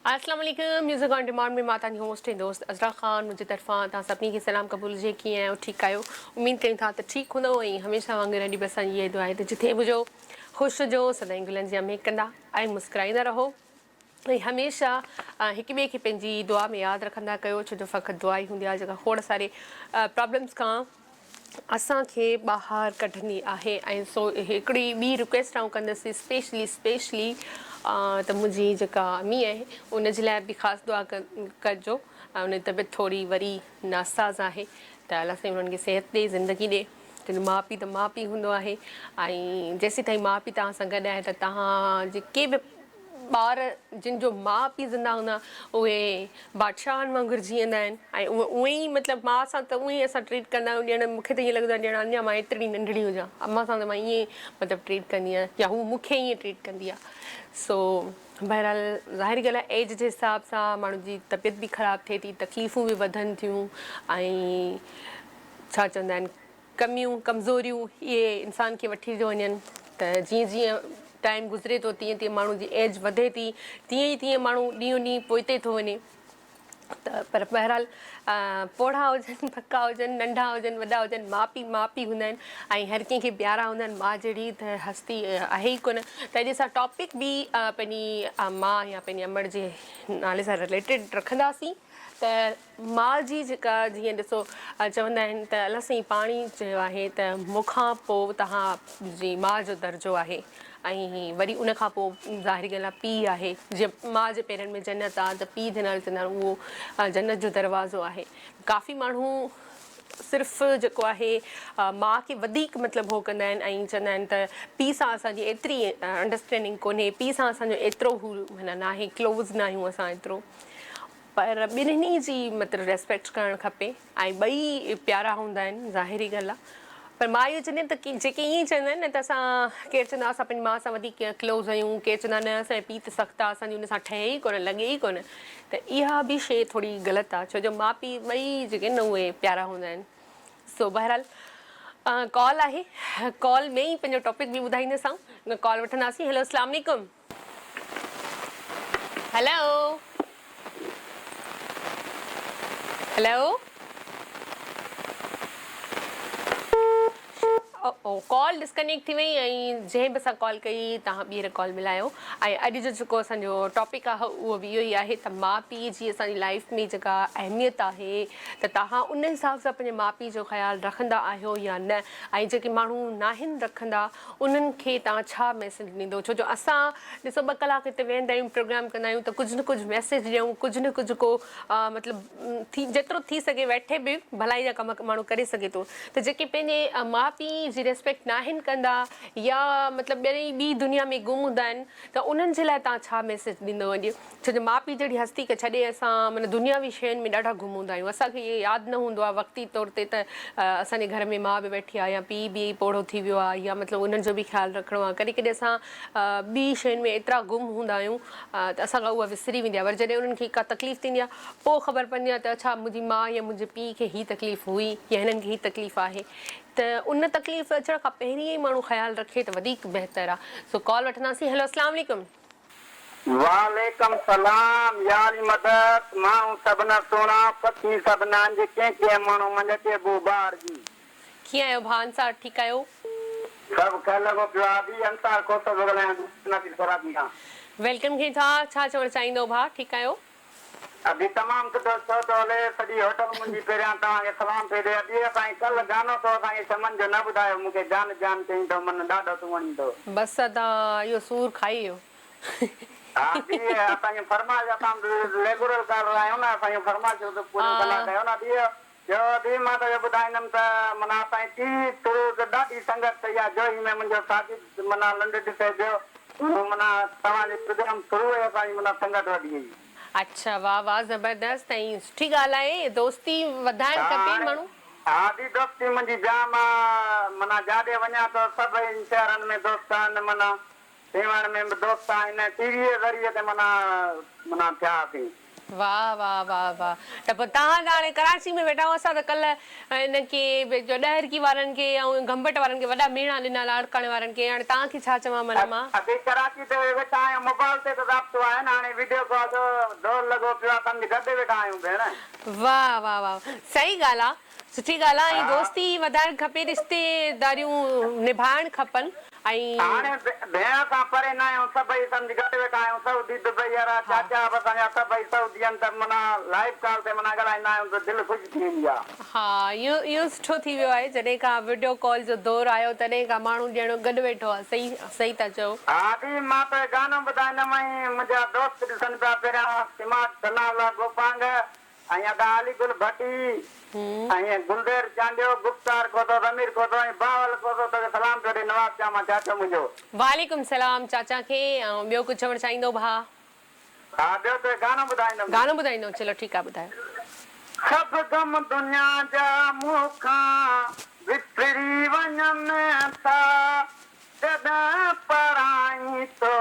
اسلام عليڪم music on demand ۾ مان توهان جي هوسٽ ۽ دوست عذرا خان منهنجي طرفان توهان سڀني کي سلام قبول هجي ڪيئن آهيو ٺيڪ آهيو اميد ڪريون ٿا ته ٺيڪ هوندو ۽ هميشه وانگر اڄ به اسان جي اها دعا آهي ته جٿي به هجو خوش هجو سدائين گلن جيان مهڪندا ۽ مسڪرائيندا رهو ۽ هميشه هڪ ٻئي کي پنهنجي دعا ۾ ياد رکندا ڪيو ڇو جو فقط دعا ئي هوندي آهي جيڪا کوڙ ساري پرابلمس کان اسان کي ٻاهر ڪڍندي آهي ۽ سو هڪڙي ٻي رڪويسٽ آئون ڪندس اسپيشلي اسپيشلي ته منهنجي جيڪا امي آهي ان جي لاء به خاص دعا ڪجو ۽ ان جي طبيعت ٿوري وري ناساز آهي ته الله سائين انهن کي صحت ڏي زندگي ڏي ڇو جو ماء پيء ته ماء پيء هوندو آهي ۽ جيسين تائين ماء پيء توهان سان گڏ آهي ته توهان جيڪي به ٻار جن جو ماء پيء زنده هوندا اهي بادشاهن وانگر جيئندا آهن ۽ اهي اونئن ئي مطلب ماء سان ته اونئن ئي اسان ٽريٽ ڪندا آهيون ڄڻ مون کي ته ائين لڳندو آهي ڄڻ اڃا مان ايتري ننڍڙي هجان امان سان ته مان ائين مطلب ٽريٽ ڪندي آهيان يا هو مون کي ائين ٽريٽ ڪندي آهي سو بهرحال ظاهري ڳالهه آهي ايج جي حساب سان ماڻهو جي طبيعت به خراب ٿئي ٿي تڪليفون به وڌن ٿيون ۽ ڇا چوندا آهن ڪميون، ڪمزوريون اهي انسان کي وٺي ٿيون وڃن ته جيئن جيئن ٽائيم گذري ٿو تيئن تيئن ماڻهو جي ايج وڌي ٿي تيئن ئي تيئن ماڻهو ڏينهون ڏينهن پوئتي ٿو وڃي ته پر بهرحال پوڙها هجن پڪا هجن ننڍا هجن وڏا هجن ماء پيء ماء پيء هوندا آهن ۽ هر ڪنهن کي پيارا هوندا آهن ماء جهڙي ته هستي آهي ئي ڪونه ته اڄ اسان ٽاپڪ به پنهنجي ماء يا پنهنجي امڙ جي نالي سان رليٽيڊ رکنداسين ته ماء جي جيڪا جيئن ڏسو چوندا آهن ته الله سائين پاڻ ئي چيو آهي ته مون کان پوء توهان جي ماء جو درجو آهي ۽ وري ان کان پوء ظاهري ڳالهه آهي پيء آهي جيئن ماء جي پيرن ۾ جنت آهي ته پيء جي نالي چوندا آهن اهو جنت جو دروازو آهي ڪافي ماڻهو صرف جيڪو آهي ماء کي وڌيڪ مطلب هو ڪندا آهن ۽ چوندا آهن ته پيء سان اسان جي ايتري انڊرسٽينڊنگ ڪونهي پيء سان اسان جو ايترو هو معنيٰ ناهي ڪلوز ناهيون اسان ايترو پر ٻنهي جي مطلب ريسپيڪٽ ڪرڻ کپي ۽ ٻئي پيارا هوندا آهن ظاهري ڳالهه آهي پر مان اهو چوندي آهيان ته جيڪي ائين چوندا آهن نه ته اسان ڪير چوندا اسان پنهنجي ماء سان وڌيڪ ڪلوز آهيون ڪير چوندا نه اسان جو پيء ته سخت آهي اسان جي ان سان ٺهي ئي ڪونه لڳي ئي ڪونه ته اها به شيء ٿوري غلط آهي ڇو جو ماء پيء ٻئي جيڪي آهن نه اهي پيارا هوندا آهن سو بهرحال ڪال آهي ڪال ۾ ئي پنهنجو ٽاپڪ به ٻڌائيندس آئون ڪال وٺنداسين هيلو اسلام عليڪم هيلو هيلو ڪال ڊسڪنيڪٽ ٿي وئي ۽ جنهن به اسان ڪال ڪئي توهان ٻيهر ڪال ملايو ۽ اڄ جو جيڪو اسان جو ٽاپڪ آهي اهو به اهو ئي آهي ته ماء پيء جي اسان جي لائف ۾ جيڪا اهميت آهي ته توهان ان حساب سان پنهنجي ماء پيء جو خيال رکندا آهيو يا نه ۽ جيڪي ماڻهو ناهن رکندا انهن کي توهان ڇا ميسيج ڏيندو ڇو جو اسان ڏسو ٻه ڪلاڪ هتي ويهندا آهيون پروگرام ڪندا آهيون ته ڪجهه نه ڪجهه ميسيج ڏيون ڪجهه نه ڪجهه ڪو مطلب ٿي جيترو ٿي سگهي ويٺي به ڀلائي جا ڪم ماڻهو ڪري سگهي ٿو ته جيڪي پنهنجي ماء پيء جي ريسپيڪٽ ناهن ڪندا يا مطلب ٻئي ٻي دنيا ۾ گم هوندا آهن ته انهن جي لاء توهان ڇا ميسيج ڏيندو اڄ ڇو جو ماء پيء جهڙي هستي کي ڇڏي اسان معنيٰ دنياوي شين ۾ ڏاڍا گم هوندا آهيون. اسان کي اهو ياد نه هوندو آهي وقتي طور تي ته اسان جي گهر ۾ ماء به ويٺي آهي يا پيء به پوڙهو ٿي ويو آهي يا مطلب انهن جو به خيال رکڻو آهي. ڪڏهن ڪڏهن اسان ٻي شين ۾ ايترا گم هوندا آهيون ته اسان کان اها وسري ويندي آهي. وري جڏهن انهن کي ڪا تڪليف ٿيندي آهي پوء خبر پوندي آهي ته اڇا منهنجي ماء يا منهنجي پيء کي هي تڪليف هئي يا هنن کي هي تڪليف آهي ته ان تڪليف اچڻ کان پهرين ئي ماڻهو خيال رکي ته وڌيڪ بهتر آهي. سو ڪال وٺنداسين. هيلو اسلام عليڪم. وعليڪم سلام يا علي مدد ماڻهو سڀ نه سهڻا پکي سڀ نه انج ڪنهن ڪنهن ماڻهو منجهه اچي بو بهار جي. ڪيئن آهيو ڀاء انصار ٺيڪ آهيو. سڀ خير لڳو پيو آ ادي انصار کوسو ٿو ڳالهايان نصير سرادي کان. Welcome کي ٿا ڇا چوڻ چاهيندو ڀاء ٺيڪ آهيو. ادي تمام سٺو شو ٿو هلي سڄي هوٽل منهنجي پهريان توهان کي سلام پئي ڏي ادي اسان کي ڪلهه گانو تو اسان کي چمن جو نه ٻڌايو مون کي جان جان چئين ٿو من ڏاڍو تون وڻين ٿو. بس ادا اهو سور کائي ويو. ها ادي اسان جون فرمائش اسان ريگولر ڪالر آهيون نه اسان جون فرمائشون ته پوريون ڪندا ڪيو نه ادي ٻيو ادي مان توکي ٻڌائيندم ته معنيٰ اسان جي ٽي وي ٿرو ته ڏاڍي سنگت ٺهي آهي جوهي ۾ منهنجو ساجد معنيٰ لنڊ ڏسي پيو اهو معنيٰ توهان جي پروگرام ٿرو ئي اسان جي معنيٰ سنگت وڌي وئي. اڇا واه واه زبردست ۽ سٺي ڳالهه آهي دوستي وڌائڻ ها کپي هاڻي ماڻهو. ها ادي دوستي منهنجي جام آ معنيٰ جاڏي وڃان ٿو سڀئي شهرن ۾ دوست آهن معنيٰ سيوهڻ ۾ به دوست آهن ٽي وي جي ذريعي تي معنيٰ معنيٰ ٿيا اسين. واه واه واه واه ته پوء توهان ته هاڻي ڪراچي ۾ ويٺا آهيو اسان ته ڪلهه هن کي جو ڏهرڪي وارن کي ۽ گمبٽ وارن کي وڏا ميڻا ڏنا لاڙڪاڻي وارن کي هاڻي توهان کي ڇا چوان معنيٰ مان. اسين ڪراچي تي ويٺا آهيون موبائل تي ته رابطو آهي نه هاڻي وڊيو ڪال جو دور لڳو پيو آهي سمجهه گڏ ويٺا آهيون ڀيڻ. واه واه واه صحيح ڳالهه آ سٺي ڳالهه آ ۽ دوستي وڌائڻ کپي رشتي داريون نڀائڻ کپن ۽. هاڻي ڀيڻ اسان پري نه آهيون سڀئي سمجهه گڏ ويٺا آهيون سعودي دبئي وارا چاچا به اسان جا سڀئي سعودي آهن ته معنيٰ لائيو ڪال تي معنيٰ ڳالهائيندا آهيون ته دل خوش ٿي ويندي آ. ها اهو اهو سٺو ٿي ويو آهي جڏهن کان وڊيو ڪال جو دور آيو تڏهن کان ماڻهو ڄڻ گڏ ويٺو آ صحيح صحيح ٿا چئو. ها ادي مان ته گانو ٻڌائيندم ۽ منهنجا دوست ڏسن پيا پهريان سماٽ ثناء الله گوپانگ ۽ ادا علي گل ڀٽي ۽ گلدير چانڊيو، گفتار کوسو، ضمير کوسو ۽ بهاول کوسو توکي سلام پيو ڏي نواب شاهه مان چاچو منهنجو. وعليڪم سلام چاچا کي ۽ ٻيو ڪجهه چوڻ چاهيندو ڀاء. ها ٻيو توکي گانو ٻڌائيندم. گانو ٻڌائيندو چلو ٺيڪ آ ٻڌايو. سڀ غم دنيا جا مون کان وسري وڃن ٿا جڏهن پرائين ٿو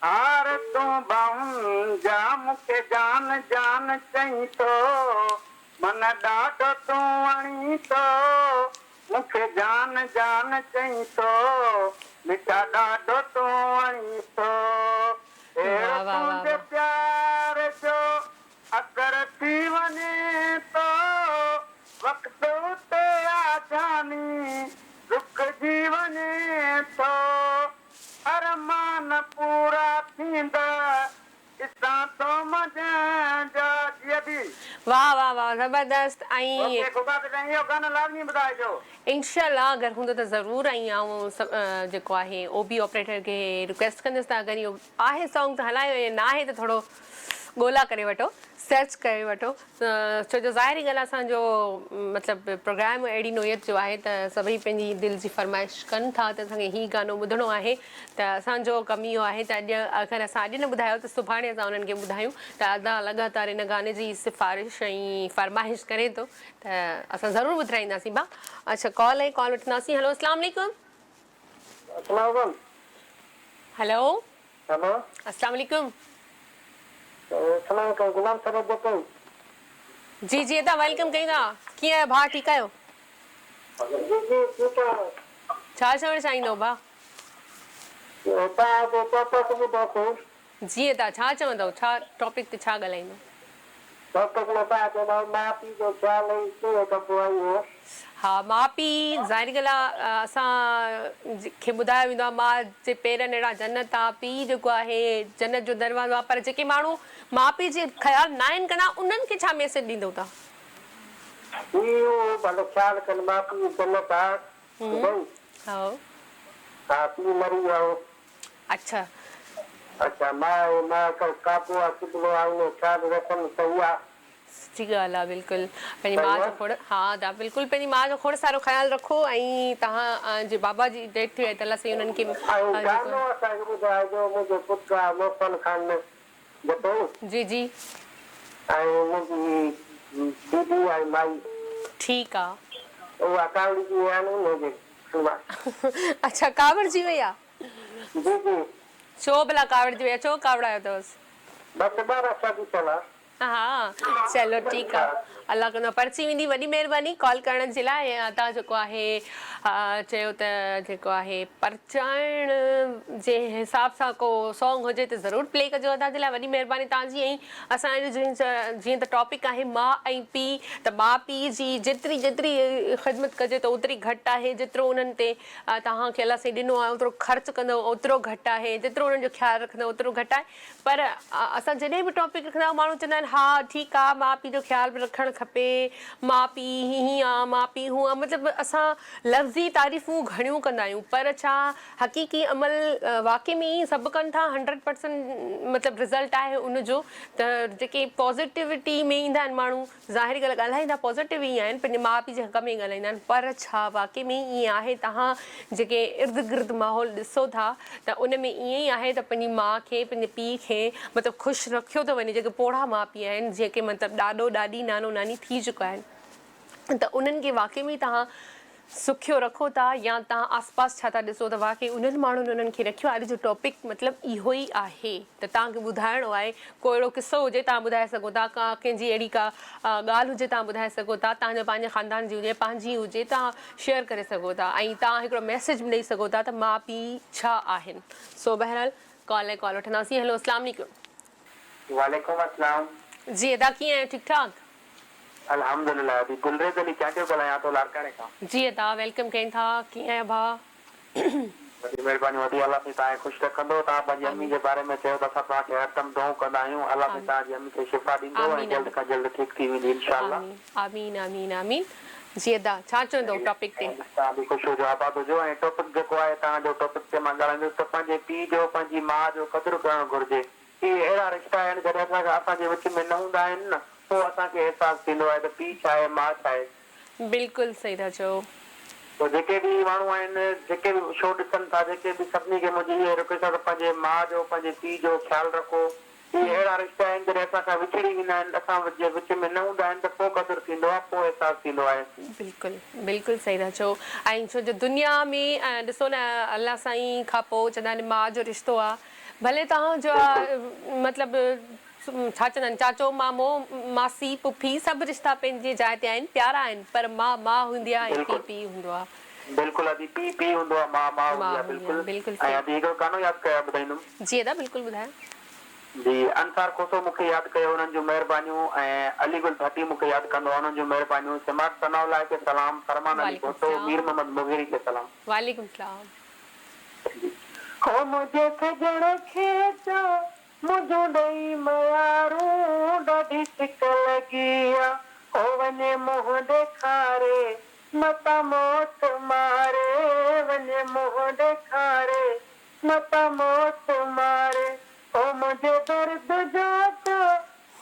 هار تون ڀائن جا مون کي جان جان چئين ٿو من ڏاڍو تون وڻين ٿو مون کي جان جان چئين ٿو مٺا ڏاڍو تون وڻين ٿو اهڙو واه واه واه تنهنجي واه. پيار جو اثر ٿي وڃي ٿو وقت اتي آ جاني رڪجي وڃي ٿو. ارمان پورا ٿيندا ڏسان ٿو مان جنهن جا جي ادي. واه واه واه زبردست ۽. اوڪي خدا حافظ ۽ اهو گانو لازمي ٻڌائجو. انشاء الله اگر هوندو ته ضرور ۽ آئون جيڪو آهي او بي آپريٽر کي رڪويسٽ ڪندس ته اگر اهو آهي سانگ ته هلايو ۽ ناهي ته ٿورو ڳولا ڪري وٺو سرچ ڪري وٺو ڇو جو ظاهري ڳالهه اسان جو مطلب پروگرام اهڙي نوعيت جو آهي ته سڀئي پنهنجي دل جي فرمائش ڪن ٿا ته اسان کي هي گانو ٻڌڻو آهي ته اسان جو ڪم اهو آهي ته اڄ اگر اسان اڄ نه ٻڌايو ته سڀاڻي اسان انهن کي ٻڌايون ته ادا لڳاتار ان گاني جي سفارش ۽ فرمائش ڪري ٿو ته اسان ضرور ٻڌرائينداسين ڀا اڇا ڪال آئي ڪال وٺنداسين هلو اسلام عليڪم. اسلام عليڪم. هلو. هلو. اسلام عليڪم. اسلام عليڪم غلام سرور جتوئي. جي جي ادا welcome ڪيون ٿا ڪيئن آهيو ڀاء ٺيڪ آهيو. جي جي ٺيڪ آهيان. ڇا چوڻ چاهيندو ڀاء. توهان جو ٽاپڪ ٻڌوسين. جي ادا ڇا چوندؤ ڇا ٽاپڪ تي ڇا ڳالهائيندو. ٽاپڪ ۾ توهان چوندؤ ماء پيء جو خيال ۽ ڪيئن ڪبو آهي اهو. ها ماء پيء ظاهري ڳالهه آ اسان کي ٻڌايو ويندو آ ماء جي پيرن هيٺان جنت آ پيء جيڪو آهي جنت جو دروازو آ پر جيڪي ماڻهو ماء پيء جي خيال ناهن ڪندا انهن کي ڇا ميسيج ڏيندو توهان. جي اهو ڀلي خيال ڪن ماء پيء جنت آ ٻڌئي. هائو. ها پيء مري ويو هو. اڇا. اڇا ماء آهي ماء ڪعبو آ قبلو آ ان جو خيال رکن صحيح آ. سچي ڳالهه آ بلڪل پنهنجي ماء جو کوڙ ها ادا بلڪل پنهنجي ماء جو کوڙ سارو خيال رکو ۽ توهان جي بابا جي ڊيٿ ٿي وئي ته الله سائين انهن کي ۽ گانو اسان کي ٻڌائجو منهنجو پٽ آ محسن خان جتوئي. جي جي. ۽ منهنجي بيبي ۽ مائي. ٺيڪ آ. اها ڪاوڙجي وئي آ نه انهي جي سوا. اڇا ڪاوڙجي وئي آ. جي جي. ڇو ڀلا ڪاوڙجي وئي آ ڇو ڪاوڙايو اٿوس. بس ٻارا شادي ٿيل آ. ها چلو ٺيڪ آ الله ڪندو پرچي ويندي وڏي مهرباني ڪال ڪرڻ جي لاء ۽ ادا جيڪو آهي چيو ته جيڪو آهي پرچائڻ جي حساب سان ڪو سونگ هجي ته ضرور پلي ڪجو ادا جي لاء وڏي مهرباني توهان جي ۽ اسان جو جيئن ته ٽاپڪ آهي ماء ۽ پيء ته ماء پيء جي جيتري جيتري خدمت ڪجي ته اوتري گهٽ آهي جيترو انهن تي توهان کي الله سائين ڏنو آهي اوترو خرچ ڪندو اوترو گهٽ آهي جيترو انهن جو خيال رکندو اوترو گهٽ آهي پر اسان جڏهن به ٽاپڪ رکندا آهيون ماڻهو چوندا آهن ها ٺيڪ آ ماء پيء جو خيال به رکڻ کپي ماء پيء هيئن آ ماء پيء هونئن آ مطلب اسان لفظي تعريفون گهڻيون ڪندا آهيون پر ڇا حقيقي عمل واقعي ۾ ائين سڀ ڪن ٿا هنڊريڊ پرسنٽ مطلب رزلٽ آهي ان جو ته جيڪي پازيٽوٽي ۾ ايندا آهن ماڻهو ظاهري ڳالهه ڳالهائيندا پازيٽو ئي آهن پنهنجي ماء پيء جي حق ۾ ئي ڳالهائيندا آهن پر ڇا واقعي ۾ ائين آهي توهان جيڪي ارد گرد ماحول ڏسو ٿا ته ان ۾ ائين ئي آهي ته پنهنجي ماء کي پنهنجي پيء کي مطلب خوش رکيو ٿو وڃي جيڪي پوڙها ماء پيء آهن جيڪي مطلب ڏاڏو ڏاڏي نانو ناني ٿي چڪا آهن ته انهن کي واقعي ۾ توهان سکيو رکو ٿا يا توهان آس پاس ڇا ٿا ڏسو ته واقعي انهن ماڻهن انهن کي رکيو آهي اڄ جو ٽاپڪ مطلب اهو ئي آهي ته توهان کي ٻڌائڻو آهي ڪو اهڙو قصو هجي توهان ٻڌائي سگهو ٿا ڪا ڪنهن جي اهڙي ڪا ڳالهه هجي توهان ٻڌائي سگهو ٿا توهان جو پنهنجي خاندان جي هجي پنهنجي هجي توهان شيئر ڪري سگهو ٿا ۽ توهان هڪڙو ميسيج به ڏئي سگهو ٿا ته ماء پيء ڇا آهن سو بهرحال ڪال ۽ ڪال وٺنداسين هيلو اسلام عليڪم. وعليڪم السلام. جي ادا ڪيئن آهيو ٺيڪ ٺاڪ. الحمدلله ادي گلريز علي چانڊيو ڳالهايان ٿو لاڙڪاڻي کان. جي ادا welcome ڪين ٿا ڪيئن آهيو ڀاء. وڏي مهرباني ادي الله سائين توهان کي خوش رکندو توهان پنهنجي امي آمين جي باري ۾ چيو ته اسان توهان کي هردم دعائون ڪندا آهيون الله سائين آمين توهان جي امي کي شفا ڏيندو ۽ آمين جلد آمين کان جلد ٺيڪ ٿي ويندي انشاء الله. آمين آمين آمين آمين جي ادا ڇا چوندو ٽاپڪ تي. توهان به خوش هجو آباد هجو ۽ ٽاپڪ جيڪو آهي توهان جو ٽاپڪ تي مان ڳالهائيندس ته پنهنجي پيء جو پنهنجي ماء جو قدر ڪرڻ گهرجي اهي اهڙا رشتا آهن جڏهن اسان کان اسان جي وچ ۾ نه هوندا آهن نه پوء اسان کي احساس ٿيندو آهي ته پيء ڇا آهي ماء ڇا آهي. بلڪل صحيح ٿا چئو. پوء جيڪي به ماڻهو آهن جيڪي به شو ڏسن ٿا جيڪي به سڀني کي منهنجي اها رڪويسٽ آهي ته پنهنجي ماء جو پنهنجي پيء جو خيال رکو اهي اهڙا رشتا آهن جڏهن اسان کان وڇڙي ويندا آهن اسان جي وچ ۾ نه هوندا آهن ته پوء قدر ٿيندو آهي پوء احساس ٿيندو آهي. بلڪل بلڪل صحيح ٿا چئو ۽ ڇو جو دنيا ۾ ڏسو نه الله سائين کان پوء چوندا آهن ماء جو رشتو آهي ڀلي توهان جو مطلب ڇا چوندا آهن چاچو مامو ماسي پڦي سڀ رشتا پنهنجي جاء تي آهن پيارا آهن پر ماء ماء هوندي آهي ۽ پيء پيء هوندو آهي. بلڪل ادي پيء پيء هوندو آهي ماء ماء هوندي آهي بلڪل بلڪل ۽ صحيح. ادي هڪڙو گانو ياد ڪيو آهي ٻڌائيندم. جي ادا بلڪل ٻڌايو. جي انصار کوسو مون کي ياد ڪيو انهن جون مهربانيون ۽ علي گل ڀٽي مون کي ياد ڪندو آهي انهن جون مهربانيون سماٽ ثناء الله کي سلام فرمان علي وعليڪم ڀٽو السلام. مير محمد مغيري کي سلام. وعليڪم السلام. هو منهنجي سڄڻ کي چئو منهنجون ڏئي ميارون ڏاڍي سڪ لڳي آ هو وڃي منهن ڏيکاري متان موت ماري وڃي منهن ڏيکاري متان موت ماري هو منهنجي درد جو ڪو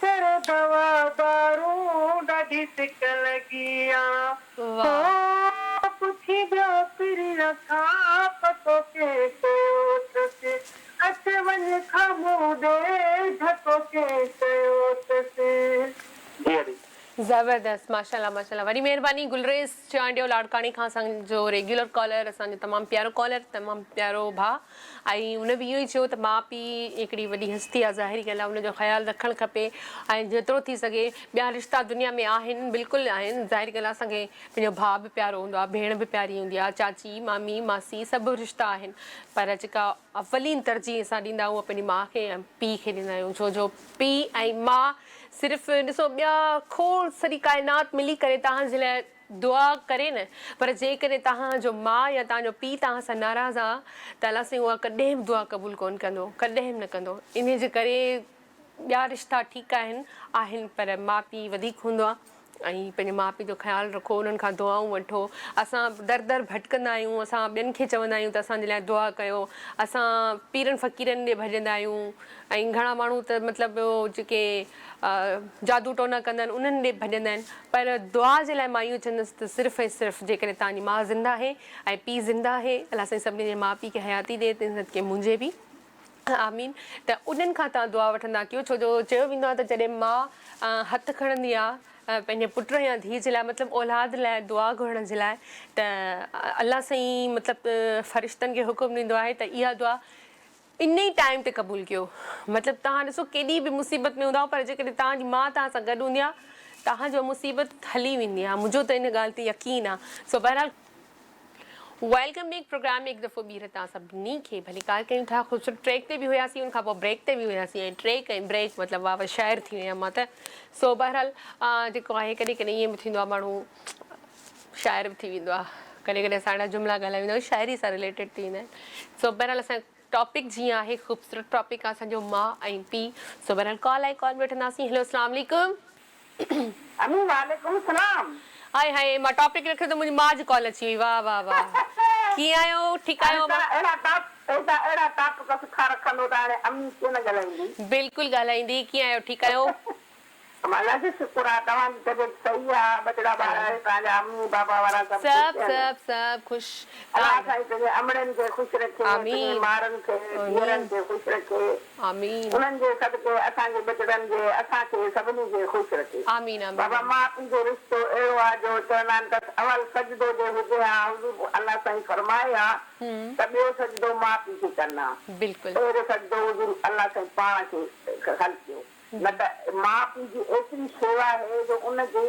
ڪري دوا دارون ڏاڍي سڪ لڳي آ هو پڇي ٻيو پرين کان پتو ڪنهن ڪيو اٿس اچ وڃ کان مون ڏي ڌڪو ڪنهن ڪيو اٿس. جي ادي. زبردست ماشاءالله ماشاءالله وڏي مهرباني گلريز چانڊيو لاڙڪاڻي کان اسان جو ريگيولر ڪالر اسان جو تمام پيارو ڪالر تمام پيارو ڀاء ۽ ان به اهو ئي چيو ته ماء پيء هڪڙي وڏي هستي آهي ظاهري ڳالهه آهي ان جو خيال رکڻ کپي ۽ جيترو ٿي سگهي ٻيا رشتا دنيا ۾ آهن بلڪل آهن ظاهري ڳالهه آهي اسان کي پنهنجو ڀاء به پيارو هوندو آهي ڀيڻ به پياري هوندي آهي چاچي مامي ماسي سڀ رشتا آهن پر جيڪا اولين ترجيح اسان ڏيندا آهيون اها پنهنجي ماء کي ۽ پيء کي ڏيندا آهيون ڇو جو پيء ۽ ماء صرف ڏسو ٻيا کوڙ سڄي ڪائنات ملي ڪري توهان جي لاء دعا ڪري نه پر جيڪڏهن توهان جو ماء يا توهان جو پيء توهان سان ناراض آ ته الله سائين اها ڪڏهن به دعا قبول ڪونه ڪندو ڪڏهن به نه ڪندو انهي جي ڪري ٻيا رشتا ٺيڪ آهن آهن پر ماء پيء وڌيڪ هوندو آ ۽ پنهنجي ماء پيء جو خيال رکو انهن کان دعائون وٺو اسان در در ڀٽڪندا آهيون اسان ٻين کي چوندا آهيون ته اسان جي لاء دعا ڪيو اسان پيرن فقيرن ڏي ڀڄندا آهيون ۽ گهڻا ماڻهو ته مطلب جيڪي جادو ٽونا ڪندا آهن انهن ڏي ڀڄندا آهن پر دعا جي لاء مان اهو چوندس ته صرف ۽ صرف جيڪڏهن توهان جي ماء زنده آهي ۽ پيء زنده آهي الله سائين سڀني جي ماء پيء کي حياتي ڏي تنهن صدقي منهنجي به آمين ته انهن کان توهان دعا وٺندا ڪيو ڇو جو چيو ويندو آهي ته جڏهن ماء هٿ کڻندي آهي پنهنجي پٽ يا ڌيء جي لاء مطلب اولاد لاء دعا گهرڻ جي لاء ته الله سائين مطلب فرشتن کي حڪم ڏيندو آهي ته اها دعا ان ئي ٽائيم تي قبول ڪيو مطلب توهان ڏسو ڪيڏي به مصيبت ۾ هوندا پر جيڪڏهن توهان جي ماء توهان سان گڏ هوندي آهي توهان جو مصيبت هلي ويندي آهي منهنجو ته ان ڳالهه تي يقين آهي سو بهرحال welcome back programme ۾ هڪ دفعو ٻيهر توهان سڀني کي ڀليڪار ڪيون ٿا خوبصورت ٽريڪ تي به هياسين ان کان پوء بريڪ تي به هياسين ۽ ٽريڪ ۽ بريڪ مطلب واهه واهه شاعر ٿي ويم مان ته سو بهرحال جيڪو آهي ڪڏهن ڪڏهن ائين به ٿيندو آهي ماڻهو شاعر به ٿي ويندو آهي ڪڏهن ڪڏهن اسان اهڙا جملا ڳالهائي ويندا آهيون شاعري سان رليٽيڊ ٿي ويندا آهن سو بهرحال اسان ٽاپڪ جيئن آهي خوبصورت ٽاپڪ آهي اسان جو ماء ۽ پيء سو بهرحال ڪال آئي ڪال به وٺنداسين هيلو اسلام عليڪم. امي وعليڪم السلام. هائي هائي مان ٽاپڪ رکيو ته منهنجي ماء جي ڪال اچي وئي واه واه واه ڪيئن آهيو ٺيڪ هاڻي آهيو توهان اهڙا ٽاپ اهڙا ٽاپڪ سٺا رکندو ته هاڻي امي ڪيئن نه ڳالهائيندي. بلڪل ڳالهائيندي ڪيئن آهيو ٺيڪ آهيو. الله جو شڪر آ توهان جي طبيعت صحيح آ ٻچڙا ٻار توهان جا امي بابا وارا سڀ سڀ خوش آهن. سڀ سڀ خوش الله توهان سائين تنهنجي امڙين کي خوش رکي تنهنجي آمين مارن کي ڌيئرن آمين کي خوش رکي آمين انهن جي صدقي اسان جي ٻچڙن جي اسان کي سڀني کي خوش رکي. آمين آمين بابا آمين. ماء پيء جو رشتو اهڙو آ جو چوندا آهن ته اول سجدو جي هجي ها حضور الله سائين فرمائي ها ته ٻيو سجدو ماء پيء کي ڪن ها بلڪل. پهريون سجدو حضور الله سائين پاڻ کي خلقيو. نه ته ماء پيء جي ايتري شيوا آهي جو ان جي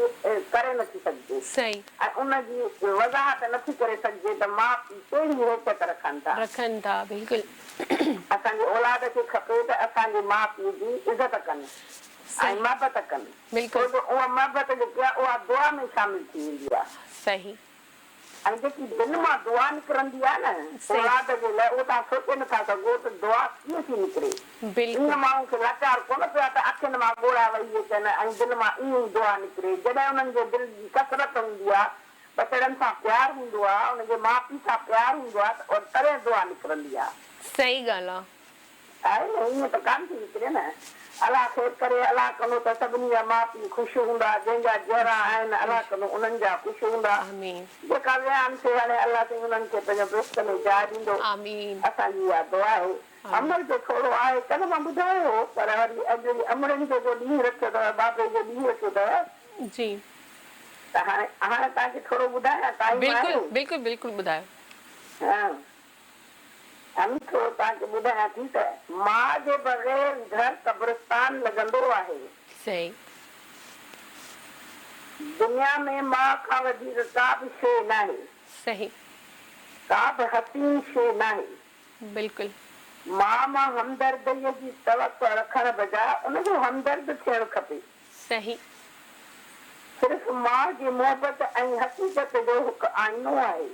ڪري نه ٿي سگهجي صحيح. ۽ ان جي وضاحت نه ٿي ڪري سگهجي ته ماء پيء ڪهڙي حيثيت رکن ٿا. رکن ٿا بلڪل. اسان جي اولاد کي کپي ته اسان جي ماء پيء جي عزت ڪن ۽ صحيح. محبت ڪن ڇو بلڪل. جو اها محبت جيڪي آهي اها دعا ۾ شامل ٿي ويندي آهي. صحيح. ۽ جيڪي دل مان دعا نڪرندي آهي نه صحيح. اولاد جي لاء اهو توهان سوچي نه ٿا سگهو ته دعا ڪيئن ٿي نڪري. بلڪل. ائين ماڻهو کي لاچار ڪونه پيو آهي ته اکين مان ڳوڙها وهي اچن ۽ دل مان ائين ئي دعا نڪري. جڏهن انهن جي دل جي ڪثرت هوندي آهي، ٻچڙن سان پيار هوندو آهي، انهن جي ماء پيء سان پيار هوندو آهي ته تڏهن دعا نڪرندي آهي. صحيح ڳالهه آ. آهي نه ائين ته ڪانه ٿي نڪري نه. الله خير ڪري الله ڪندو ته سڀني جا ماء پيء خوش هوندا جنهن جا جيئرا آهن الله ڪندو انهن جا خوش هوندا آمين. جيڪا ويا آهن سي هاڻي الله سائين انهن کي پنهنجو بهشت ۾ جاء ڏيندو آمين. اسان جي اها دعا آهي. آمين. امڙ جو ٿورو آهي ڪلهه مان ٻڌايو هو پر وري اڄ وري امڙين جو جو ڏينهن رکيو اٿو بابي جو ڏينهن رکيو اٿو. جي. ته هاڻي هاڻي توهان کي ٿورو ٻڌايان ٽائيم بلڪل آهي. بلڪل بلڪل ٻڌايو. ها. امي ٿورو توهان کي ٻڌايان ٿي ته ماء جي بغير گهر قبرستان لڳندو آهي. صحيح. دنيا ۾ ماء کان وڌيڪ ڪا به شيء ناهي. صحيح. ڪا به حسين شيء ناهي. بلڪل. ماء مان همدرديء جي توقع رکڻ بجاء ان جو همدرد ٿيڻ کپي. صحيح. صرف ماء جي محبت ۽ حقيقت جو هڪ آئينو آهي.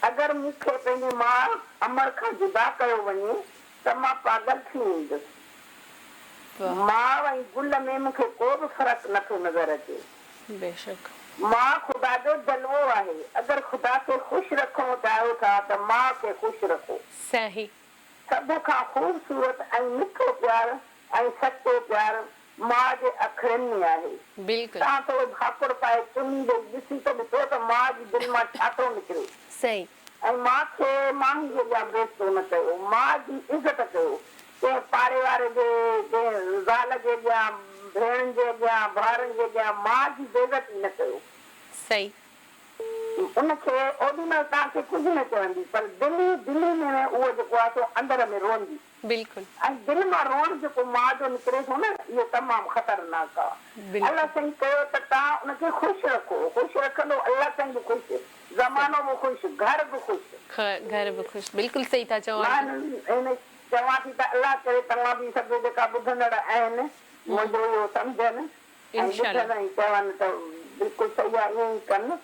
اگر مون کي پنهنجي ماء امڙ کان جدا ڪيو وڃي ته مان پاڳل ٿي ويندس. ماء ۽ گل ۾ مون کي ڪو به فرق نه ٿو نظر اچي. بيشڪ. ماء خدا جو جلوو آهي. اگر خدا کي خوش رکڻو چاهيو ٿا ته ماء کي خوش رکو. صحيح. سڀ کان خوبصورت ۽ مٺو پيار ۽ سچو پيار ماء جي اکڙين ۾ آهي. بلڪل. توهان ٿورو ڀاڪر پائي چمي ڏئي ڏسي ته ڏسو ته ماء جي دل مان ڇا ٿو نڪري. صحيح. ۽ ماء کي ماڻهن جي اڳيان بيعزتو نه ڪيو. ماء جي عزت ڪيو. ڪنهن پاڙي واري جي، ڪنهن زال جي اڳيان، ڀيڻن جي اڳيان، ڀائرن جي اڳيان ماء جي بيعزتي نه ڪيو. صحيح. ان کي اوڏي مهل توهان کي ڪجهه نه چوندي پر دل ئي دل ئي ۾ اهو جيڪو آهي سو اندر ۾ روئندي. بلڪل. ۽ دل مان روئڻ جيڪو ماء جو نڪري ٿو نه اهو تمام خطرناڪ آ. بلڪل. الله سائين ڪيو ته توهان ان کي خوش رکو، خوش رکندو الله سائين به خوش، زمانو به خوش، گهر به خوش. گهر به خوش بلڪل صحيح ٿا چئو مان آنٽي. هن چوان ٿي ته الله ڪري توهان به سڀ جيڪا ٻڌندڙ آهن منهنجو اهو سمجهن ۽ انشاء ٻڌن الله. ۽ چون ته بلڪل صحيح آ ائين ئي ڪن.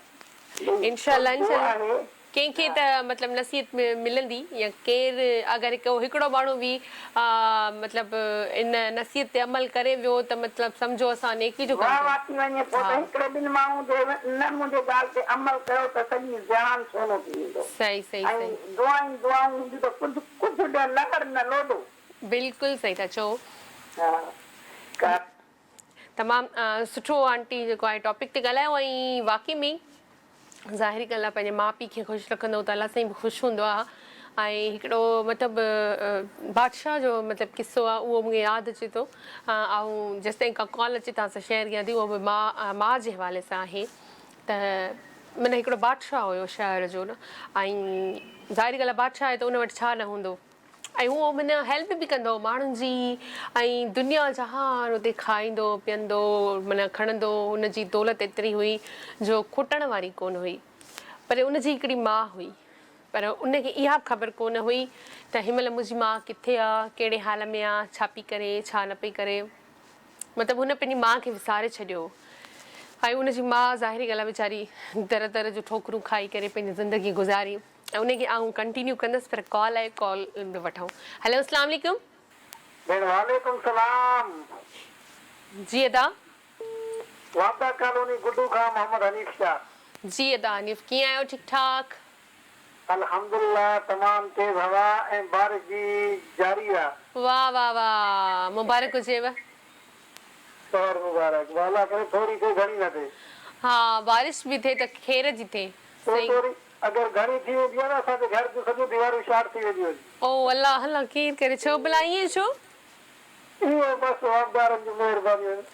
انشاء الله انشاء الله. آهي. ڪنهن کي ته مطلب نصيحت ملندي يا ڪير اگر هڪ هڪڙو ماڻهو به مطلب ان نصيحت تي عمل ڪري ويو ته مطلب سمجهو اسان نيڪي جو ڪم واهه ڪيو. واهه ٿي وڃي پوء ته هڪڙي ٻن ماڻهو جي نه منهنجي ڳالهه تي عمل ڪيو ته سڄي جهان سونو ٿي ويندو صحيح صحيح ۽ صحيح. دعائون ئي دعائون هونديون ته ڪجهه ڪجهه ڏينهن لهر نه لوڏو. بلڪل صحيح ٿا چئو. ها ڪا. تمام سٺو آنٽي جيڪو آهي ٽاپڪ تي ڳالهايو ۽ واقعي ۾ ظاهري ڳالهه آهي پنهنجي ماء پيء کي خوش رکندو ته الله سائين به خوش هوندو آهي ۽ هڪڙو مطلب بادشاهه جو مطلب قصو آهي اهو مونکي ياد اچي ٿو آئون جيستائين ڪا ڪال اچي توهان سان شيئر ڪيان ٿي اهو به ماء ماء جي حوالي سان آهي ته معنيٰ هڪڙو بادشاهه هيو شهر جو نه ۽ ظاهري ڳالهه آهي بادشاهه آهي ته ان وٽ ڇا نه هوندو ۽ هو معنيٰ هيلپ به ڪندو هو ماڻهن جي ۽ دنيا جهان اتي کائيندو پيئندو معنيٰ کڻندو هن جي دولت ايتري هئي جو کٽڻ واري ڪونه هئي پر ان جي هڪڙي ماء هئي پر ان کي اها به خبر ڪونه هئي ته هن مهل منهنجي ماء ڪٿي آ ڪهڙي حال ۾ آ ڇا پئي ڪري ڇا نه پئي ڪري مطلب هن پنهنجي ماء کي وساري ڇڏيو هو ۽ ان جي ماء ظاهري ڳالهه آ ويچاري در در جون ٺوڪرون کائي ڪري پنهنجي زندگي گذاري. ۽ ان کي آئون ڪنٽينيو ڪندس پر ڪال آهي ڪال به وٺون هلو اسلام عليڪم. ڀيڻ وعليڪم سلام. جي ادا. واپڊا ڪالوني گڊو کان محمد حنيف شاھ. جي ادا حنيف ڪيئن آهيو ٺيڪ ٺاڪ. الحمدلله تمام تيز هوا ۽ بارش جي جاري آ. واه واه واه مبارڪ هجيو. خير مبارڪ الله ڪري ٿوري ٿئي گهڻي نه ٿئي. ها بارش به ٿئي ته خير جي ٿئي. پوء ٿوري اگر گهڻي ٿي ويندي آهي نه اسان جي گهر جون سڄيون ديوارون شارٽ ٿي وينديون آهن. او الله الله خير ڪري ڇو ڀلا ائين ڇو. اهو بس واپڊارن جون مهربانيون آهن.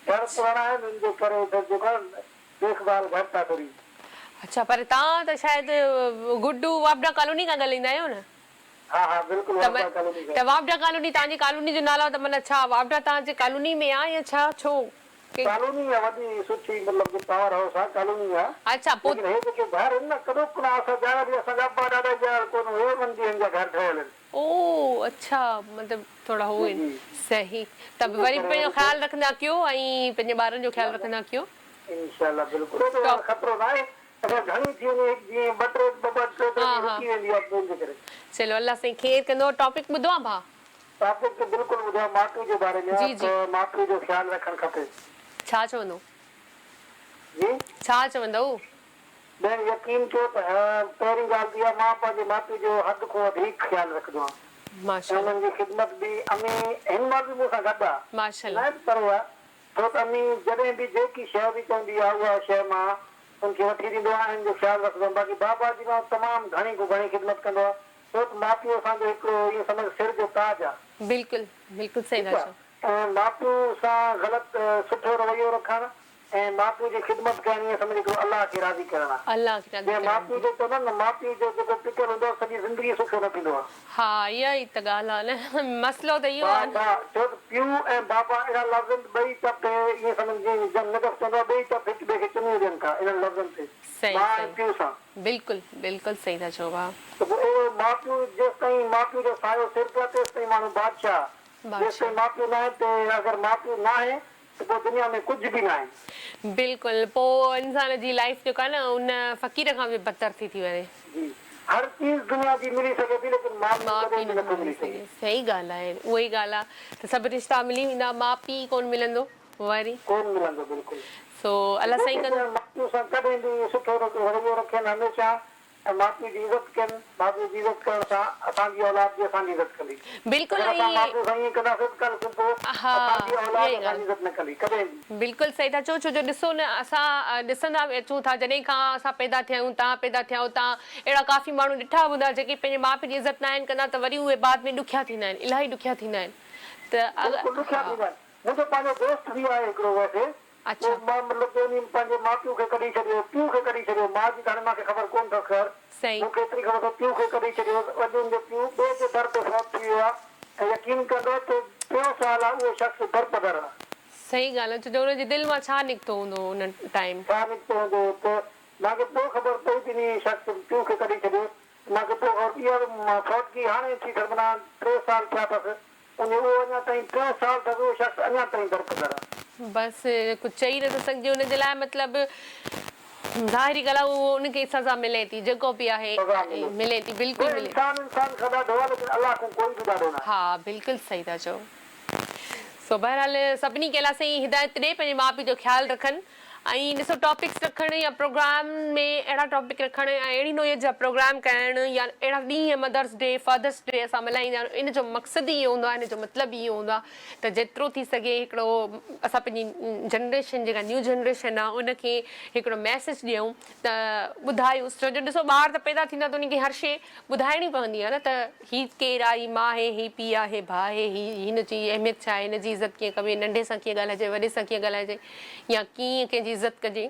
گهر پراڻا آهن ان جي ڪري ته جيڪو آهي ديک ڀال گهٽ آهي ٿوري. اڇا پر توهان ته شايد گڊو واپڊا ڪالوني کان ڳالهائيندا آهيو نه. ها ها بلڪل واپڊا ڪالوني کان. ته واپڊا ڪالوني توهان جي ڪالوني جو نالو آهي ته معنيٰ ڇا واپڊا توهان جي ڪالوني ۾ آهي يا ڇا ڇو. ڪالوني آ وڏي سٺي مطلب جي پاور هائوس آ ڪالوني آ اڇا پو. ليڪن هي جيڪي گهر آهن نه ڪڏوڪڻا اسان جا به اسان جا ابا ڏاڏا جا ڪونه هئي انهن ڏينهن جا گهر ٺهيل آهن. او اڇا مطلب ٿورا هو آهن صحيح ته وري به پنهنجو خيال رکندا ڪيو ۽ پنهنجي ٻارن جو خيال رکندا ڪيو. انشاء الله بلڪل ايڏو خطرو ناهي اگر گهڻي ٿي وڃي هڪ جيئن ٻه ٽي ٻه ٻه ٽي ٽي ڏينهن رڪي ويندي آ ان جي ڪري. چلو الله سائين خير ڪندو ٽاپڪ ٻڌو آ ڀاء. ٽاپڪ ته بلڪل ٻڌو آ ماء پيء جي باري ۾ آ ته ماء پيء جو خيال رکڻ کپي. ڇا چوندو. جي. ڇا چوندؤ. ڀيڻ يقين ڪيو ته پهرين ڳالهه ته اها مان پنهنجي ماء پيء جو حد کون وڌيڪ خيال رکندو آهيان ۽ انهن جي خدمت به امي هن مهل به مون سان گڏ آ نه ته پري آ ڇو ته امي جڏهن به جيڪي شيء به چوندي آ اها شيء مان ان کي وٺي ڏيندو آهيان ۽ ان جو خيال رکندو آهيان باقي بابا جي مان تمام گهڻي کان گهڻي خدمت ڪندو آهيان ڇو ته ماء پيء اسان جو هڪڙو ائين سمجهه سر جو تاج آ. بلڪل بلڪل صحيح ٺيڪ ٿا آ چئو. ۽ ماء پيء سان غلط سٺو رويو رکڻ ۽ ماء پيء جي خدمت ڪرڻ ائين سمجهه هڪڙو الله کي راضي ڪرڻ آ. الله کي راضي جنهن ماء ڪرڻ پيء جو چوندا آهن نه ماء پيء جو جيڪو پٽيل هوندو آ سڄي زندگي سکيو نه ٿيندو آ. ها اها ئي ته ڳالهه آ نه مسئلو ته اهو آ نه. بابا ڇو ته پيء ۽ بابا اهڙا لفظ آهن ته ٻئي طرف ائين سمجهه جيئن جن نگف چوندو آ ٻئي طرف هڪ ٻئي کي چميون ڏين ٿا انهن لفظن تي صحيح ماء ۽ صحيح پيء سان. بلڪل بلڪل صحيح ٿا چئو ڀاء. ته پوء اهڙو ماء پيء جيستائين ماء پيء جو سايو سر تي آ تيستائين ماڻهو بادشاهه جيستائين بادشاهه. ماء پيء ناهي ته اگر ماء پيء ناهي ته پوء دنيا ۾ ڪجهه به ناهي. بلڪل پوء انسان جي لائيف جيڪا آهي نه ان فقير کان به بدتر ٿي ٿي وڃي. جي هر چيز دنيا جي ملي سگهي ٿي ليڪن ماء پيء ماء ڪڏهن پيء به نٿو نٿو ملي ملي سگهي. سگهي صحيح ڳالهه آهي اها ئي ڳالهه آهي ته سڀ رشتا ملي ويندا ماء پيء ڪونه ملندو وري. ڪونه ملندو بلڪل. سو الله سائين جيڪي ڪندو. ماء پيء سان ڪڏهن به سٺو رويو رکين هميشه ۽ ماء پيء جي عزت ڪن، ماء پيء جي عزت ڪرڻ سان اسان جي اولاد به اسان جي عزت ڪندي. بلڪل اگر اسان ماء ائين پيء سان ائين ڪنداسين ته ڪلهه کان پوء ها اسان جي اها اولاد ئي اسان جي ڳالهه. عزت نه ڪندي ڪڏهن به. بلڪل صحيح ٿا چئو ڇو جو ڏسو نه اسان ڏسندا به اچون ٿا جڏهن کان اسان پيدا ٿيا آهيون تان پيدا ٿيا آهيو تان اهڙا ڪافي ماڻهو ڏٺا هوندا جيڪي پنهنجي ماء پيء جي عزت ناهن ڪندا ته وري اهي بعد ۾ ڏکيا ٿيندا آهن الاهي ڏکيا ٿيندا آهن ته بلڪل ڏکيا ها. ٿيندا آهن منهنجو پنهنجو دوست به آهي هڪڙو ويسي اڇا. پوء مان مطلب ته انهي پنهنجي ماء پيء کي ڪڍي ڇڏيو، پيء کي ڪڍي ڇڏيو، ماء جي ته هاڻي مان کي خبر ڪونه اٿس خير، صحيح. مون کي ايتري خبر اٿس پيء کي ڪڍي ڇڏيو هوس، اڄ ان جو پيء ٻئي جي در تي فوت ٿي ويو آهي ۽ يقين ڪندو ته ٽيون سال آهي اهو شخص درپدر آهي. صحيح ڳالهه آهي ڇو جو ان جي دل مان ڇا نڪتو هوندو ان ٽائيم. ڇا نڪتو هوندو ته مان کي پوء خبر پئي ته انهي شخص پيء کي ڪڍي ڇڏيو ته مان کي پوء خبر پئي اها به فوتگي هاڻي ٿي اٿس معنيٰ ٽي سال ٿيا اٿس ان اهو اڃا تائين ٽيون سال اٿس اهو شخص اڃا تائين درپدر آهي. بس ڪجهه چئي نٿو سگهجي ان جي لاء مطلب ظاهري ڳالهه آهي اهو ان کي سزا ملي ٿي جيڪو به آهي سزا ملي ملي ٿي بلڪل ٿي. ملي. انسان انسان کان ڏاڍو آهي ليڪن الله کان ڪوئي به ڏاڍو ناهي. ها بلڪل صحيح ٿا چئو سو بهرحال سڀني کي الله سائين هدايت ڏي پنهنجي ماء پيء جو خيال رکن ۽ ڏسو ٽاپڪس رکڻ يا پروگرام ۾ اهڙا ٽاپڪ رکڻ ۽ اهڙي نوعيت جا پروگرام ڪرڻ يا اهڙا ڏينهن مدرس ڊي فادرس ڊي اسان ملهائيندا آهيون ان جو مقصد ئي اهو هوندو آهي ان جو مطلب ئي اهو هوندو آهي ته جيترو ٿي سگهي هڪڙو اسان پنهنجي جنريشن جيڪا نيو جنريشن آهي ان کي هڪڙو ميسج ڏيون ته ٻڌايوس ڇو جو ڏسو ٻار ته پيدا ٿيندا ته ان کي هر شي ٻڌائڻي پوندي آهي نه ته هي ڪير آ، هي ماء آهي، هي پيء آهي، ڀاء آهي، هي هن جي اهميت ڇا آهي، هن جي عزت ڪيئن ڪبي، ننڍي سان ڪيئن ڳالهائجي، وڏي سان ڪيئن ڳالهائجي يا ڪيئن ڪنهن جي عزت ڪجي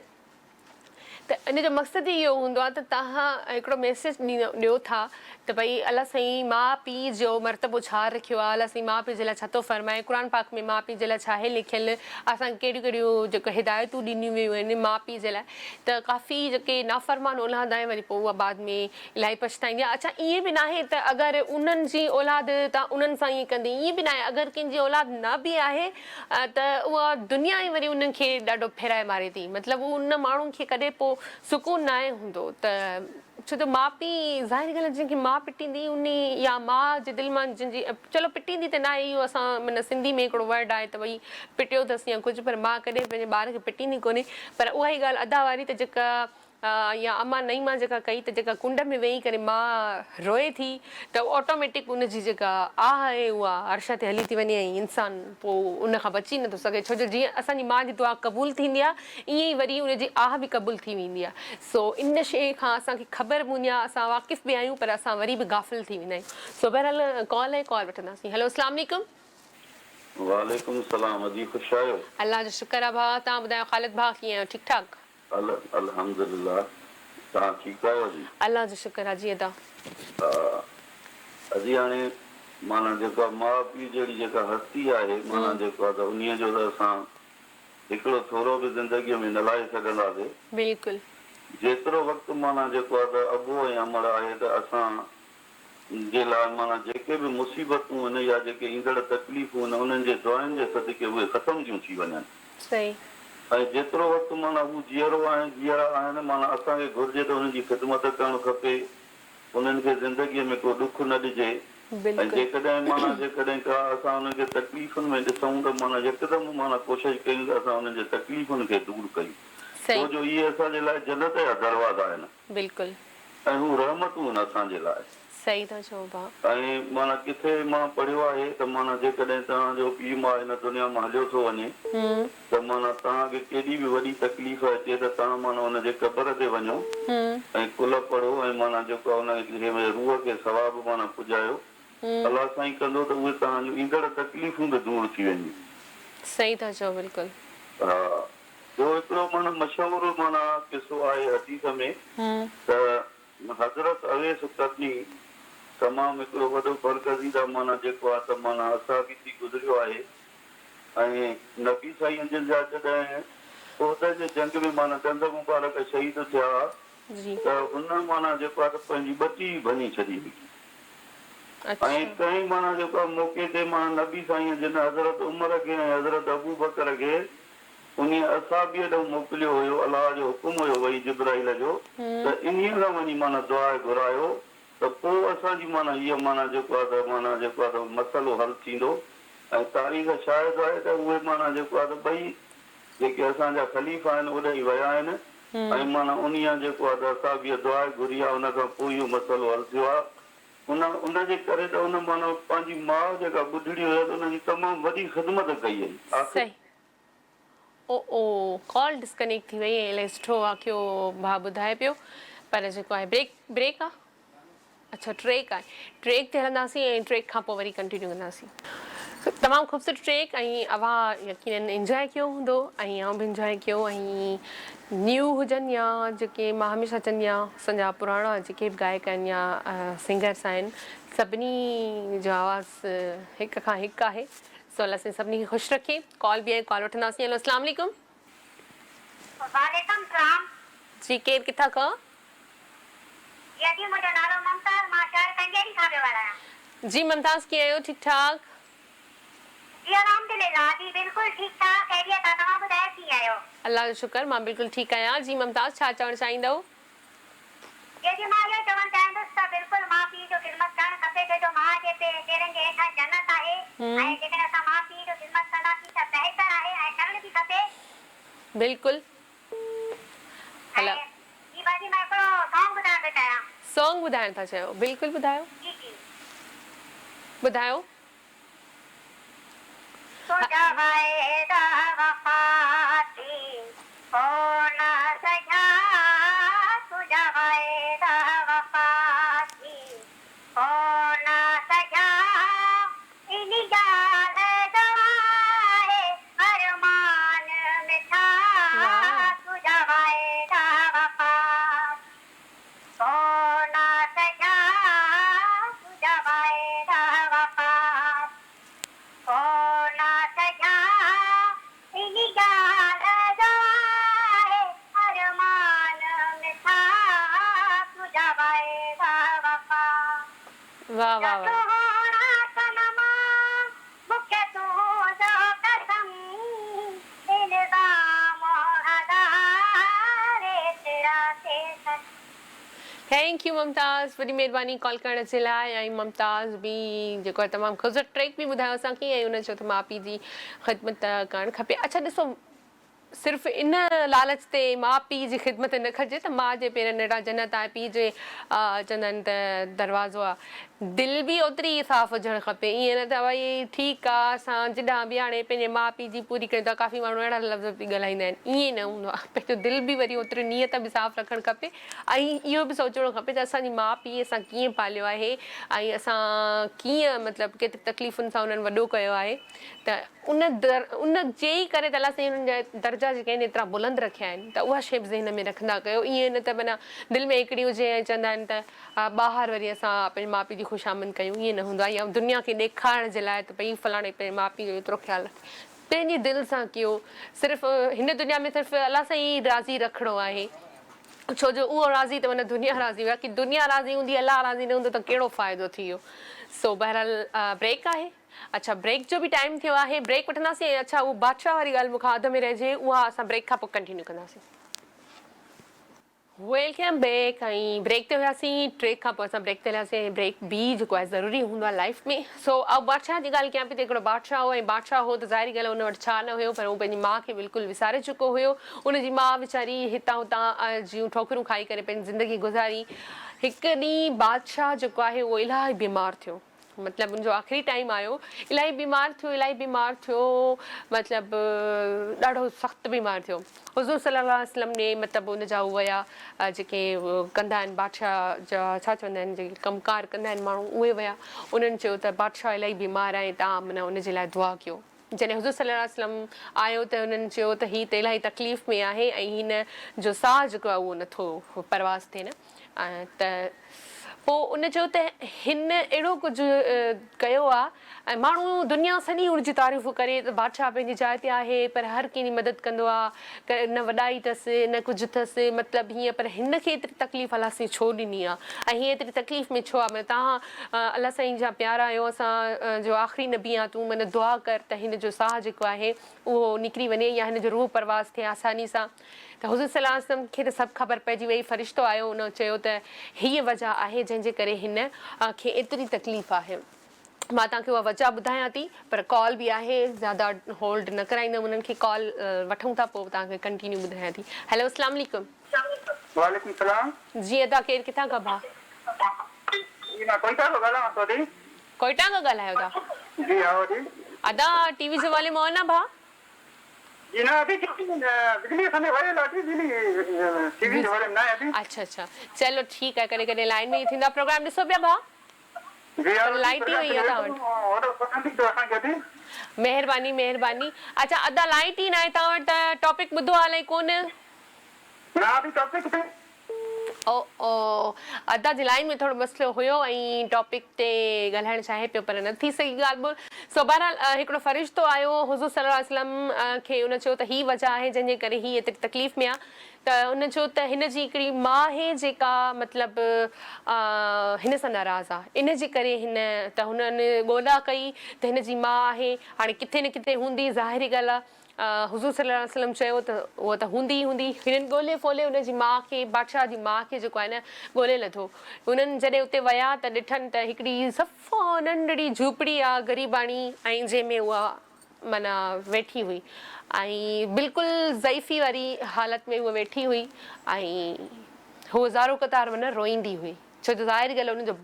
ته ان جو مقصد ئي اهو هوندو آهي ته توهان هڪڙو ميسيج ڏيو ٿا ته ڀئي الله سائين ماء پيء جو مرتبو ڇا رکيو آهي، الله سائين ماء پيء جي لاء ڇا ٿو فرمائي، قرآن پاڪ ۾ ماء پيء جي لاء ڇا آهي لکيل، اسان کي ڪهڙيون ڪهڙيون جيڪو هدايتون ڏنيون ويون آهن ماء پيء جي لاء ته ڪافي جيڪي نافرمان اولاد آهن وري پوء اها بعد ۾ الاهي پڇتائيندي آهي اڇا ائين به ناهي ته اگر انهن جي اولاد ته انهن سان ائين ڪندي ائين به ناهي اگر ڪنهن جي اولاد نه به آهي ته اها دنيا ئي وري انهن کي ڏاڍو ڦيرائي ماري ٿي مطلب ان ماڻهو کي ڪڏهن پوء سڪون ناهي هوندو ته ڇو ته ماء پيء ظاهري ڳالهه آهي جنهن کي ماء پٽيندي ان يا ماء جي دل مان جنهن جي چلو پٽيندي ته ناهي اهو اسان معنيٰ سنڌي ۾ هڪڙو ورڊ آهي ته ڀئي پٽيو اٿس يا ڪجهه پر ماء ڪڏهن پنهنجي ٻار کي پٽيندي ڪونهي پر اها ئي ڳالهه ادا واري ته جيڪا يا امان نعيما جيڪا ڪئي ته جيڪا ڪنڊ ۾ ويهي ڪري ماء روئي ٿي ته آٽوميٽڪ ان جي جيڪا آه آهي اها عرش تي هلي ٿي وڃي ۽ انسان پوء ان کان بچي نٿو سگهي ڇو جو جيئن اسان جي ماء جي دعا قبول ٿيندي آهي ائين ئي وري ان جي آه به قبول ٿي ويندي آهي سو ان شيء کان اسان کي خبر به هوندي آهي اسان واقف به آهيون پر اسان وري به غافل ٿي ويندا آهيون سو بهرحال ڪال آهي ڪال وٺنداسين هلو اسلام عليڪم. وعليڪم السلام ادي خوش آهيو. الله جو شڪر آهي ڀاء توهان ٻڌايو خالد ڀاء ڪيئن آهيو ٺيڪ ٺاڪ. الحمدلله توهان ٺيڪ آهيو ادي. الله جو شڪر آ جي ادا. ها ادي هاڻي معنيٰ جيڪا ماء پيء جهڙي جيڪا هستي آهي معنيٰ جيڪو آ ته انهيء جو ته اسان هڪڙو ٿورو به زندگيء ۾ نه لاهي سگهنداسي. بلڪل. جيترو وقت معنيٰ جيڪو آ ته ابو ۽ امڙ آهي ته اسان جي لاء معنيٰ جيڪي به مصيبتون آهن يا جيڪي ايندڙ تڪليفون آهن انهن جي دعائن جي صدقي اهي ختم ٿيون ٿي وڃن. صحيح. ۽ جيترو وقت معنيٰ هو جيئرو آهن جيئرا آهن معنيٰ اسان کي گهرجي ته انهن جي خدمت ڪرڻ کپي انهن کي زندگيء ۾ ڪو ڏک نه ڏجي ۽ بلڪل. جيڪڏهن معنيٰ جيڪڏهن ڪا اسان انهن کي تڪليفن ۾ ڏسون ته معنيٰ يڪدم معنيٰ ڪوشش ڪيون ته اسان انهن جي تڪليفن کي دور ڪيون ڇو صحيح. جو اهي اسان جي لاء جنت جا دروازا آهن. بلڪل. ۽ هو رحمتون آهن اسان جي لاء. صحيح ٿا چئو ڀاء. ۽ معنيٰ ڪٿي مان پڙهيو آهي ته معنيٰ جيڪڏهن توهان جو پيء ماء هن دنيا مان هليو ٿو وڃي ته معنيٰ توهان کي ڪيڏي به وڏي تڪليف اچي ته توهان معنيٰ ان جي قبر تي وڃو ۽ قل پڙهو ۽ معنيٰ جيڪو آهي ان جي روح کي ثواب معنيٰ پڄايو الله سائين ڪندو ته اهي توهان جون ايندڙ تڪليفون به دور ٿي وينديون. صحيح ٿا چئو بلڪل. ها ٻيو هڪڙو معنيٰ مشهور معنيٰ قصو آهي حديث ۾ ته حضرت اويس قرني تمام هڪڙو وڏو برگزيده معنيٰ جيڪو آهي ته معنيٰ اصحابي ٿي گذريو آهي ۽ نبي سائين جن جا جڏهن احد جي جنگ ۾ معنيٰ ڏند مبارڪ شهيد ٿيا ته هن معنيٰ جيڪو آهي ته پنهنجي ٻٽي ڀڃي ڇڏي هئي ۽ ڪنهن معنيٰ جيڪو آهي موقعي تي معنيٰ نبي سائين جن حضرت عمر کي ۽ حضرت ابوبڪر کي انهيء اصحابيء ڏانهن موڪليو هيو، الله جو حڪم هيو وحي جبرائيل جو ته انهيء کان وڃي معنيٰ دعا گهرايو ته پوء اسان جي معنيٰ هيء معنيٰ جيڪو آهي ته معنيٰ جيڪو آهي ته مسئلو حل ٿيندو ۽ تاريخ شاهد آهي ته اهي معنيٰ جيڪو آهي ته ٻئي جيڪي اسان جا خليفا آهن اوڏانهن ويا آهن ۽ معنيٰ انهيء جيڪو آهي ته اصحابيء دعا گهري آهي ان کان پوء اهو مسئلو حل ٿيو آهي ان ان جي ڪري ته ان معنيٰ پنهنجي ماء جيڪا ٻڍڙي هئس ان جي تمام وڏي خدمت ڪئي هئي آخر صحيح. او او ڪال ڊسڪنيڪٽ ٿي وئي ۽ الائي سٺو واقعو ڀاء ٻڌائي پيو پر جيڪو آهي بريڪ بريڪ آ اڇا ٽريڪ آهي ٽريڪ تي هلنداسين ۽ ٽريڪ کان پوء وري ڪنٽينيو ڪنداسين تمام خوبصورت ٽريڪ ۽ اوهان يقينن انجوائي ڪيو هوندو ۽ آئون به انجوائي ڪيو ۽ نيو هجن يا جيڪي مان هميشه چوندي آهيان اسان جا پراڻا جيڪي به گائڪ آهن يا سنگرس آهن سڀني جو آواز هڪ کان هڪ آهي سو الله سائين سڀني کي خوش رکي. ڪال به آئي ڪال وٺنداسين هيلو اسلام عليڪم. وعليڪم سلام. جي ڪير ڪٿان کان. جي ادي منهنجو نالو ممتاز مان شهر ڪنجهري کان پيو ڳالهايان. جي ممتاز ڪيئن آهيو ٺيڪ ٺاڪ. جي الحمدلله ادي بلڪل ٺيڪ ٺاڪ خيريت آ توهان ٻڌايو ڪيئن آهيو. الله جو شڪر مان بلڪل ٺيڪ آهيان جي ممتاز ڇا چوڻ چاهيندؤ. جي جي مان اهو چوڻ چاهيندس ته بلڪل ماء پيء جو خدمت ڪرڻ کپي ڇو جو ماء جي پيرن جي هيٺان جنت آهي ۽ جيڪڏهن اسان ماء پيء جو خدمت ڪنداسين ته بهتر آهي ۽ ڪرڻ به کپي. بلڪل ۽ جي باجي مان هڪڙو سانگ ٻڌائڻ ٿو چاهيان. سانگ ٻڌائڻ ٿا چاهيو بلڪل ٻڌايو. جي جي. ٻڌايو. تنهنجا واعدا وفا ٿي ڪو نه سگهيا تنهنجا واعدا وفا ٿي ڪو نه سگهيا انهي ڳالهه جو آهي ارمان مٺا تنهنجا واعدا وفا ٿي ڪو نه سگهيا تنهنجا واعدا وفا ڪو نه سگهيا انهي ڳالهه جو آهي ارمان مٺا تنهنجا واعدا وفا واه واه واه. سهڻا صنم مون کي تنهنجو قسم الزام هزار ايترا تي سچ. Thank you ممتاز وڏي مهرباني ڪال ڪرڻ جي لاء ۽ ممتاز به جيڪو آهي تمام خوبصورت ٽريڪ به ٻڌايو اسان کي ۽ ان چيو ته ماء پيء جي خدمت ڪرڻ کپي اڇا ڏسو صرف ان لالچ تي ماء پيء جي خدمت نه ڪجي ته ماء جي پيرن هيٺان جنت آهي پيء جي چوندا آهن ته دروازو آهي. دل به اوتري ئي صاف هجڻ کپي ائين نه ته ڀائي ٺيڪ آ اسان جڏهن به هاڻي پنهنجي ماء پيء جي پوري ڪيون ٿا ڪافي ماڻهو اهڙا لفظ به ڳالهائيندا آهن ائين نه هوندو آهي پنهنجو دل به وري اوتري نيت به صاف رکڻ کپي ۽ اهو به سوچڻو کپي ته اسان جي ماء پيء اسان ڪيئن پاليو آهي ۽ اسان ڪيئن مطلب ڪيتري تڪليفن سان انهن وڏو ڪيو آهي ته ان در ان جي ئي ڪري ته الله سائين انهن جا درجا جيڪي آهن ايترا بلند رکيا آهن ته اها شيء به ذهن ۾ رکندا ڪيو ائين نه ته معنيٰ دل ۾ هڪڙي هجي ۽ چوندا آهن ته ٻاهر وري اسان پنهنجي ماء پيء جي خوشامد ڪيون ائين نه هوندو آهي يا دنيا کي ڏيکارڻ جي لاء ته ڀئي فلاڻي پنهنجي ماء پيء جو ايترو خيال رکي پنهنجي دل سان ڪيو صرف هن دنيا ۾ صرف الله سائين ئي راضي رکڻو آهي ڇو جو اهو راضي ته معنيٰ دنيا راضي باقي دنيا راضي هوندي الله راضي نه هوندو ته ڪهڙو فائدو ٿي ويو سو بهرحال بريڪ آهي اڇا بريڪ جو به ٽائيم ٿيو آهي بريڪ وٺنداسين ۽ اڇا اهو بادشاهه واري ڳالهه مون کان اڌ ۾ رهجي اها اسان بريڪ کان پوء ڪنٽينيو ڪنداسين. Welcome back ۽ break تي هياسين ٽريڪ کان پوء اسان بريڪ تي هلياسين ۽ بريڪ به جيڪو آهي ضروري هوندو آهي لائف ۾ سو آئون بادشاهه جي ڳالهه ڪيان پئي ته هڪڙو بادشاهه هو ۽ بادشاهه هو ته ظاهري ڳالهه ان وٽ ڇا نه هيو پر هو پنهنجي ماء کي بلڪل وساري چڪو هيو ان جي ماء ويچاري هتان هتان جون ٺوڪرون کائي ڪري پنهنجي زندگي گذاري هڪ ڏينهن بادشاهه جيڪو آهي اهو الاهي بيمار ٿيو مطلب ان جو آخري ٽائيم آيو الاهي بيمار ٿيو الاهي بيمار ٿيو مطلب ڏاڍو سخت بيمار ٿيو حضور صلي الله عليه وسلم ڏي مطلب ان جا هو ويا جيڪي ڪندا آهن بادشاهه جا ڇا چوندا آهن جيڪي ڪم ڪار ڪندا آهن ماڻهو اهي ويا انهن چيو ته بادشاهه الاهي بيمار آهي تان معنيٰ ان جي لاء دعا ڪيو جڏهن حضور صلي الله عليه وسلم آيو ته انهن چيو ته هي ته الاهي تڪليف ۾ آهي ۽ هن جو ساهه جيڪو آهي اهو نٿو پرواز ٿئي نه ته پوء ان چيو ته هن اهڙو ڪجهه ڪيو آ ۽ ماڻهو دنيا سڄي ان جي تعريف ڪري ته بادشاهه پنهنجي جاء تي آهي پر هر ڪنهن جي مدد ڪندو آ نه وڏائي اٿس نه ڪجهه اٿس مطلب هيئن پر هن کي ايتري تڪليف الله سائين ڇو ڏني آ ۽ هي ايتري تڪليف ۾ ڇو آ معنيٰ توهان الله سائين جا پيارا آهيو اسان جو آخري نبي آ تون معنيٰ دعا ڪر ته هن جو ساهه جيڪو آهي اهو نڪري وڃي يا هن جو روح پرواز ٿئي آساني سان. ته حضور صلي الله عليه وسلم کي ته سڀ خبر پئجي وئي، فرشتو آيو ان چيو ته هيء وجه آهي جنهن جي ڪري هن کي ايتري تڪليف آهي. مان توهان کي اها وجه ٻڌايان ٿي پر ڪال به آهي زياده هولڊ نه ڪرائيندم انهن کي ڪال وٺون ٿا پوء توهان کي ڪنٽينيو ٻڌايان ٿي. هيلو اسلام عليڪم. وعليڪم السلام. جي ادا ڪير ڪٿان کان ڀاء. جي مان ڪوئيٽا کان ڳالهايان ٿو ٿي. ڪوئيٽا کان ڳالهايو ٿا. جي ها جي. ادا ٽي وي جو واليوم آن آ ڀاء. جي نه ادي بجلي اسان جي ويل آ ادي بجلي ٽي وي جو واليوم ناهي ادي. اڇا اڇا چلو ٺيڪ آهي ڪڏهن ڪڏهن لائين ۾ ائين ٿيندو آهي پروگرام ڏسو پيا ڀاء جي ها پر لائيٽ ئي وئي آهي توهان وٽ. وڏو پسند ٿيندو اسان کي ادي. مهرباني مهرباني اڇا ادا لائيٽ ئي ناهي توهان وٽ ته ٽاپڪ ٻڌو آهي الائي ڪونه. نه ادي ٽاپڪ تي. او او ادا جي لائين ۾ ٿورو مسئلو هيو ۽ ٽاپڪ تي ڳالهائڻ چاهي پيو پر نه ٿي سگهي ڳالهه ٻولهه سو بهرحال هڪڙو فرشتو آيو حضور صلي الله عليه وسلم کي ان چيو ته هي وجه آهي جنهن جي ڪري هي ايتري تڪليف ۾ آ ته ان چيو ته هن جي هڪڙي ماء آهي جيڪا مطلب هن سان ناراض آ ان جي ڪري هن ته هنن ڳولا ڪئي ته هن جي ماء آهي هاڻي ڪٿي نه ڪٿي هوندي ظاهري ڳالهه آ حضور صلي الله عليه وسلم چيو ته اها ته هوندي ئي هوندي. هنن ڳولي ڦولي ان جي ماء کي، بادشاهه جي ماء کي جيڪو آهي نه ڳولي لڌو. انهن جڏهن اتي ويا ته ڏٺن ته هڪڙي صفا ننڍڙي جهوپڙي آ غريباڻي ۽ جنهن ۾ اها معنيٰ ويٺي هئي ۽ بلڪل ضعيفي واري حالت ۾ هوء ويٺي هئي ۽ هوء زارو قطار معنيٰ روئيندي هئي. ڇو جو ظاهري ڳالهه ان جو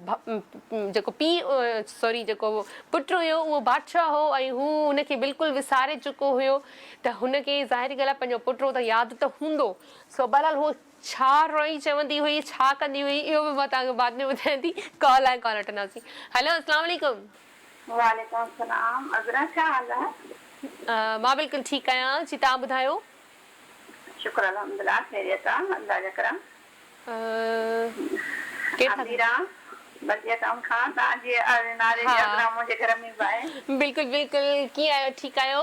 جيڪو پيء سوري جيڪو پٽ هيو اهو بادشاهه هو ۽ هو ان کي بلڪل وساري چڪو هيو ته هن کي ظاهري ڳالهه آهي پنهنجو پٽ هو ته ياد ته هوندو سو بهرحال هو ڇا روئي چوندي هئي ڇا ڪندي هئي اهو به مان توهان کي بعد ۾ ٻڌايان ٿي ڪال آهي ڪال وٺنداسين هيلو اسلام عليڪم. وعليڪم السلام عذرا ڇا حال آهي. مان بلڪل ٺيڪ آهيان جي توهان ٻڌايو. شڪر الحمدلله خيريت آ الله جا ڪرم. ڪير ٿا اميرا بلديه ٽائون کان توهان جي ناري جي عذرا منهنجي گهر ۾ به آهي. بلڪل بلڪل ڪيئن آهيو ٺيڪ آهيو.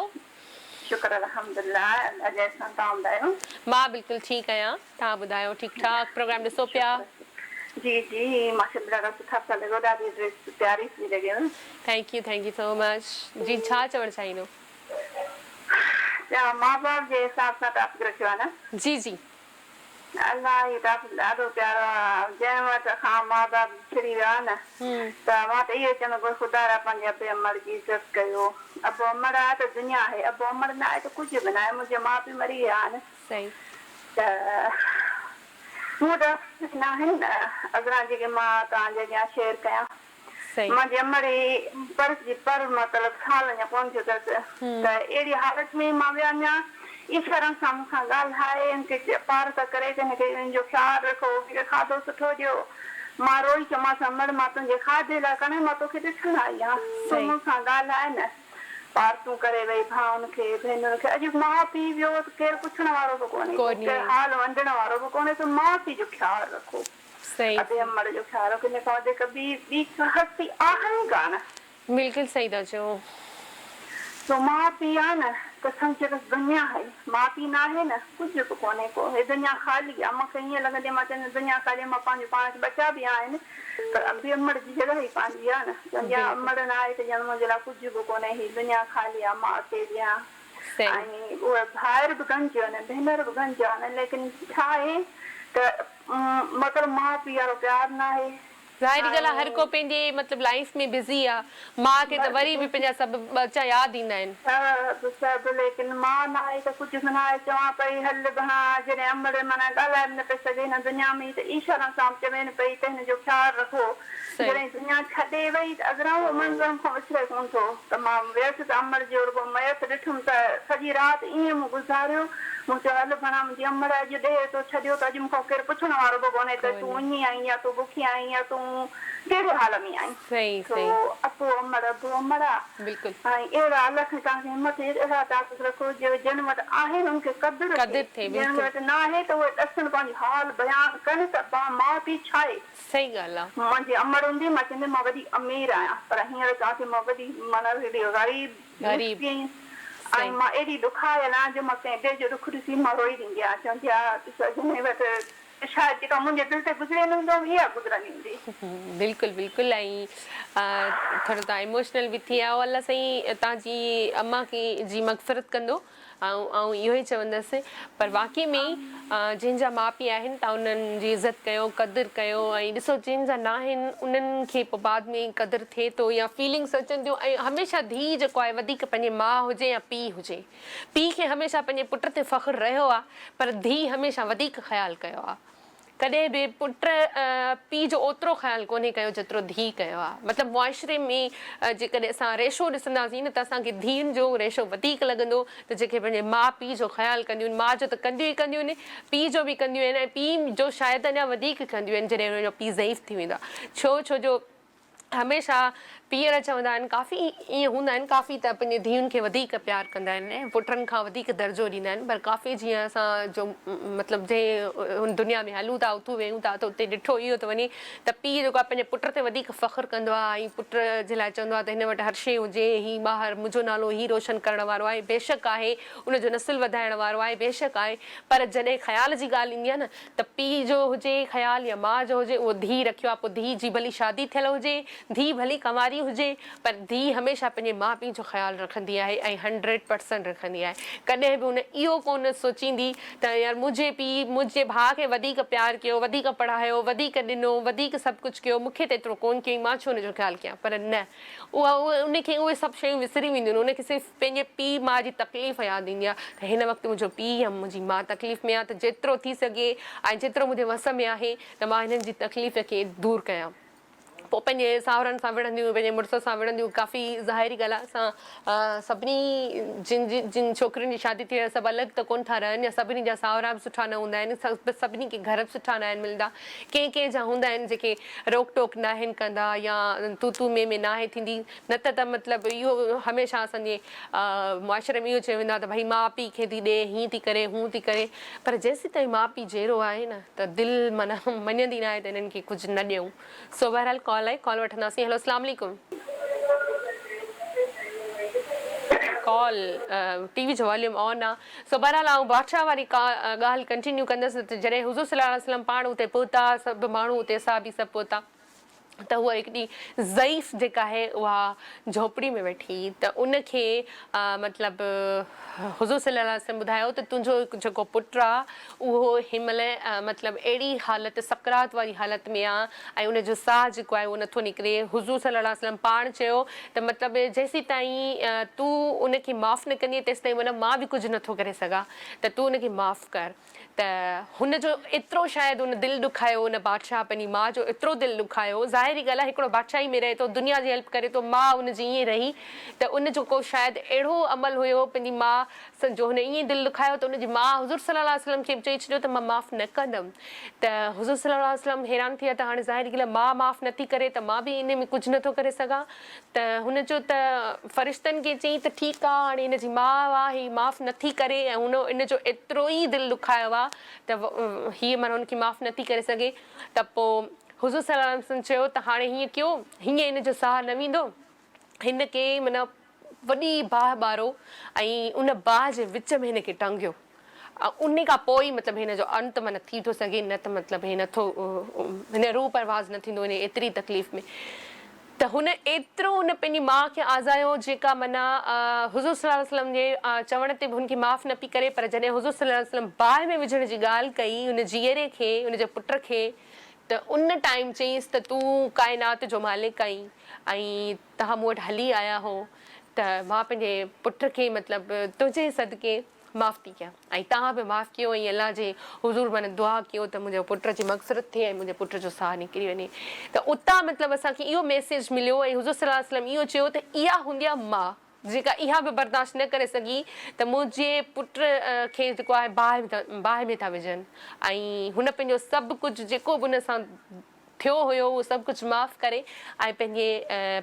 شڪر الحمدلله الله جي احسان توهان ٻڌايو. مان بلڪل ٺيڪ آهيان توهان ٻڌايو ٺيڪ ٺاڪ پروگرام ڏسو پيا. جي جي ماشاءالله ڏاڍا سٺا پيا لڳو ڏاڍي ڊريس پياري ٿي لڳيو. Thank you thank you so much جي ڇا چوڻ چاهيندو. ماء باپ جي حساب سان ٽاپڪ رکيو آهي نه. جي جي. الله هي ٽاپڪ ڏاڍو پيارو آ جنهن وٽ کان ماء باپ ڇڙي ويا نه ته مان ته اهو چوندم ڀئي خدا را پنهنجي ابي امڙ جي عزت ڪيو ابو امڙ آ ته دنيا آهي ابو امڙ نه آهي ته ڪجهه به ناهي منهنجا ماء پيء مري ويا آهن صحيح. ته مون وٽ لفظ ناهن عذرا جيڪي مان توهان جي اڳيان شيئر ڪيان. صحيح. منهنجي امڙ ئي پر جي پر مطلب سال اڃا ڪونه ٿيو اٿس ته اهڙي حالت ۾ مان ويو اڃا اشارن سان مون سان ڳالهائي هن کي پار ته ڪري ته هن کي هن جو خيال رکو هن کي کاڌو سٺو ڏيو مان روئي چيومانس امڙ مان تنهنجي کاڌي لاء ڪانه مان توکي ڏسڻ آئي آهيان تون مون سان ڳالهائي نه پارتون ڪري وئي ڀائن کي ڀينرن کي اڄ ماء پيء ويو ته ڪير پڇڻ وارو به ڪونهي ڪو ڪير حال ونڊڻ وارو به ڪونهي ته ماء پيء جو خيال رکو. صحيح. ادي امڙ جو خيال رک ان کان وڌيڪ ٻي ٻي ڪا هستي آهي ئي ڪانه. بلڪل صحيح ٿا چئو. سو ماء پيء آ نه ته سمجهه بس دنيا آهي ماء پيء ناهي نه ڪجهه به ڪونهي ڪو هي دنيا خالي آ مون کي ائين لڳندي مان چوندي دنيا خالي آ مان پنهنجو پاڻ کي ٻچا به آهن پر ابي امڙ جي جڳهه ئي پنهنجي آ نه چوندي آ امڙ ناهي ته ڄڻ منهنجي لاء ڪجهه به ڪونهي هي دنيا خالي آ مان اڪيلي آهيان. صحيح. ۽ اهي ڀائر به گنج آهن ڀينر به گنج آهن ليڪن ڇا آهي ته مطلب ماء پيء وارو پيار ناهي. ظاهري ڳالهه آ هر ۽ ڪو پنهنجي مطلب لائيف ۾ بزي آ ماء کي ته وري به پنهنجا سڀ ٻچا ياد ايندا آهن. سڀ سڀ ليڪن ماء ناهي ته ڪجهه به ناهي چوان پئي هل ڀڻا جڏهن امڙ معنيٰ ڳالهائي به نه پئي سگهي هن دنيا ۾ ته اشارن سان به چوين پئي ته هن جو خيال رکو صحيح. جڏهن دنيا ڇڏي وئي ته عذرا اهو منظر مون کان وسري ڪونه ٿو ته مان ويس ته امڙ جو رڳو ميت ڏٺم ته سڄي رات ائين مون گذاريو. مون چيو هل ڀڻا منهنجي امڙ اڄ ڏيهه تو ڇڏيو ته اڄ مون کان ڪير پڇڻ وارو به ڪونهي ته تون ڪونهي. اڃي آهين يا تون بکي آهين يا تون ڪهڙي حال ۾ آهين. صحيح سو صحيح. ابو امڙ ابو امڙ آ. بلڪل. ۽ اهڙا الله سائين توهان کي همت ڏي ته اهڙا طاقت رکو جو جن وٽ آهي انهن کي قدر قدر ٿئي ٿئي جن بلڪل. وٽ ناهي ته اهي ڏسن پنهنجو حال بيان ڪن ته ماء پيء ڇا آهي. صحيح ڳالهه آ. منهنجي امڙ هوندي مان چوندي مان وڏي امير آهيان پر هينئر چوان ٿي مان وڏي معنيٰ هيڏي غريب غريب مسڪين ۽ صحيح. مان ايڏي ڏکايل آهيان جو مان ڪنهن ٻئي جو ڏک ڏسي مان روئي ڏيندي آهيان چوندي آهيان ڏس اڄ هن وٽ شايد جيڪا منهنجي دل تي گذري نه هوندي اها گذرندي هوندي. بلڪل بلڪل ۽ ٿورو توهان ايموشنل به ٿي ويا آهيو الله سائين توهان جي امان کي جي مغفرت ڪندو. آئون اهو ئي چوندس پر واقعي ۾ ئي جنهن جا ماء پيء آهن تان انهن جي عزت ڪيو قدر ڪيو ۽ ڏسو جن جا ناهن انهن کي پوء بعد ۾ قدر ٿئي ٿو يا فيلنگس اچن ٿيون ۽ هميشه ڌيء جيڪو آهي وڌيڪ پنهنجي ماء هجي يا پيء هجي پيء کي هميشه پنهنجي پٽ تي فخر رهيو آهي پر ڌيء هميشه وڌيڪ خيال ڪيو آهي. ڪڏهن به پٽ پيء جو اوترو خيال ڪونهي ڪيو جيترو ڌيء ڪيو آهي. مطلب معاشري ۾ جيڪڏهن اسان ريشو ڏسنداسين نه ته اسان کي ڌيئن جو ريشو وڌيڪ لڳندو ته جيڪي پنهنجي ماء پيء جو خيال ڪنديون آهن. ماء جو ته ڪنديون ئي ڪنديون آهن پيء جو به ڪنديون آهن ۽ پيء جو شايد اڃا وڌيڪ ڪنديون آهن جڏهن انهن جو پيء ضعيف ٿي ويندو آهي. ڇو ڇو جو هميشه پيئر چوندا آهن ڪافي ائين هوندا آهن ڪافي ته پنهنجي ڌيئن کي وڌيڪ پيار ڪندا آهن ۽ پٽن کان وڌيڪ درجو ڏيندا آهن پر ڪافي جيئن اسان جو مطلب جنهن هن دنيا ۾ هلون ٿا اٿون ويهون ٿا ته اتي ڏٺو اهو ٿو وڃي ته پيء جيڪو آهي پنهنجي پٽ تي وڌيڪ فخر ڪندو آهي ۽ پٽ جي لاء چوندو آهي ته هن وٽ هر شيء هجي هي ٻاهر منهنجو نالو هي روشن ڪرڻ وارو آهي بيشڪ آهي ان جو نسل وڌائڻ وارو آهي بيشڪ آهي پر جڏهن خيال جي ڳالهه ايندي آهي نه ته پيء جو هجي خيال يا ماء جو هجي اهو ڌيء رکيو آهي پوء ڌيء جي ڀلي شادي ٿيل هجي ڌيء ڀلي ڪنواري هجي پر ڌيء هميشه پنهنجي ماء پيء جو خيال رکندي آهي ۽ هنڊريڊ پرسنٽ رکندي آهي ڪڏهن به هن اهو ڪونه سوچيندي ته يار منهنجي پيء منهنجي ڀاء کي وڌيڪ پيار ڪيو وڌيڪ پڙهايو وڌيڪ ڏنو وڌيڪ سڀ ڪجهه ڪيو مون کي ته ايترو ڪونه ڪيائين مان ڇو ان جو خيال ڪيان پر نه اها ان کي اهي سڀ شيون وسري وينديون آهن ان کي صرف پنهنجي پيء ماء جي تڪليف ياد ايندي آهي ته هن وقت منهنجو پيء يا منهنجي ماء تڪليف ۾ آهي ته جيترو ٿي سگهي ۽ جيترو منهنجي وس ۾ آهي ته مان هنن جي تڪليف کي دور ڪيان. پوء پنهنجي ساهرن سان وڙهنديون، پنهنجي مڙس سان وڙهنديون، ڪافي ظاهري ڳالهه آهي اسان سڀني جن جي جن ڇوڪرين جي شادي ٿي آهي سڀ الڳ ته ڪونه ٿا رهن يا سڀني جا ساهرا به سٺا نه هوندا آهن، سڀني کي گهر به سٺا ناهن ملندا، ڪنهن ڪنهن جا هوندا آهن جيڪي روڪ ٽوڪ ناهن ڪندا يا تون تون مين مين ناهي ٿيندي. نه ته ته مطلب اهو هميشه اسان جي معاشري ۾ اهو چيو ويندو آهي ته ڀئي ماء پيء کي ٿي ڏي هيئن ٿي ڪري هون ٿي ڪري پر جيسيتائين ماء پيء جيئرو آهي نه ته دل معنيٰ مڃندي ناهي ته هنن کي ڪجهه نه ڏيون سو بهرحال ڪال آئي ڪال وٺنداسين هيلو اسلام عليڪم. ڪال ٽي وي جو واليوم آن آ سو بهرحال آئون بادشاهه واري ڳالهه ڪنٽينيو ڪندس ته جڏهن حضور صلي الله عليه وسلم پاڻ اتي پهتا سڀ ماڻهو اتي صحابي سڀ پهتا ته هوء هڪ ڏينهن ضعيف جيڪا آهي اها جهوپڙي ۾ ويٺي ته ان کي مطلب حضور صلي الله عليه وسلم ٻڌايو ته تنهنجو هڪ جيڪو پٽ آ اهو هن مهل مطلب اهڙي حالت سڪرات واري حالت ۾ آ ۽ ان جو ساهه جيڪو آهي اهو نٿو نڪري حضور صلي الله عليه وسلم پاڻ چيو ته مطلب جيسيتائين تون ان کي معاف نه ڪندين تيسيتائين معنيٰ مان به ڪجهه نٿو ڪري سگهان ته تون ان کي معاف ڪر ته هن جو ايترو شايد هن دل ڏکايو ان بادشاهه پنهنجي ماء جو ايترو دل ڏکايو ظاهري ڳالهه آهي هڪڙو بادشاهي ۾ رهي ٿو دنيا جي هيلپ ڪري ٿو ماء ان جي ائين رهي ته ان جو ڪو شايد اهڙو عمل هيو پنهنجي ماء سان جو هن ائين دل ڏکايو ته ان جي ماء حضور صلي الله عليه وسلم کي به چئي ڇڏيو ته مان معاف نه ڪندم ته حضور صلي الله عليه وسلم حيران ٿي ويا ته هاڻي ظاهري ڳالهه آهي ماء معاف نٿي ڪري ته مان به ان ۾ ڪجهه نٿو ڪري سگهان ته هن چيو ته فرشتن کي چيائين ته ٺيڪ آ هاڻي هن جي ماء آ هي معاف نٿي ڪري ۽ هن ان جو ايترو ئي دل ڏکايو آ ته هيء معنيٰ هن کي معاف نٿي ڪري سگهي ته پوء حضور صلي الله عليه وسلم چيو ته هاڻي هيئن ڪيو هيئن هن جو ساهه نه ويندو هن کي معنيٰ وڏي باهه ٻارو ۽ ان باهه جي وچ ۾ هن کي ٽنگيو. انهي کان پوء ئي مطلب هن جو انت معنيٰ ٿي ٿو سگهي نه ته مطلب هي نٿو هن روح پرواز نه ٿيندو هن ايتري تڪليف ۾ ته هن ايترو هن پنهنجي ماء کي آزايو جيڪا معنيٰ حضور صلي الله عليه وسلم جي چوڻ تي به هن کي معاف نه پئي ڪري پر جڏهن حضور صلي الله عليه وسلم باهه ۾ وجهڻ جي ڳالهه ڪئي هن جيئري کي هن جي پٽ کي ته ان ٽائيم چيائينس ته تون ڪائنات جو مالڪ آهين ۽ توهان مون وٽ هلي آيا هو ته مان پنهنجي پٽ کي مطلب تنهنجي صدقي معاف ٿي ڪيان ۽ توهان به معاف ڪيو ۽ الله جي حضور معنيٰ دعا ڪيو ته منهنجي پٽ جي مغفرت ٿئي ۽ منهنجي پٽ جو ساهه نڪري وڃي ته اتان مطلب اسان کي اهو ميسيج مليو ۽ حضور صلي الله عليه وسلم اهو چيو ته اها هوندي آهي ماء جيڪا اها به برداشت نه ڪري سگهي ته منهنجي پٽ کي جيڪو آهي باهه باهه ۾ ٿا وجهن ۽ هن پنهنجو سڀ ڪجهه جيڪو به ان سان ٿيو هيو اهو سڀ ڪجهه معاف ڪري ۽ پنهنجي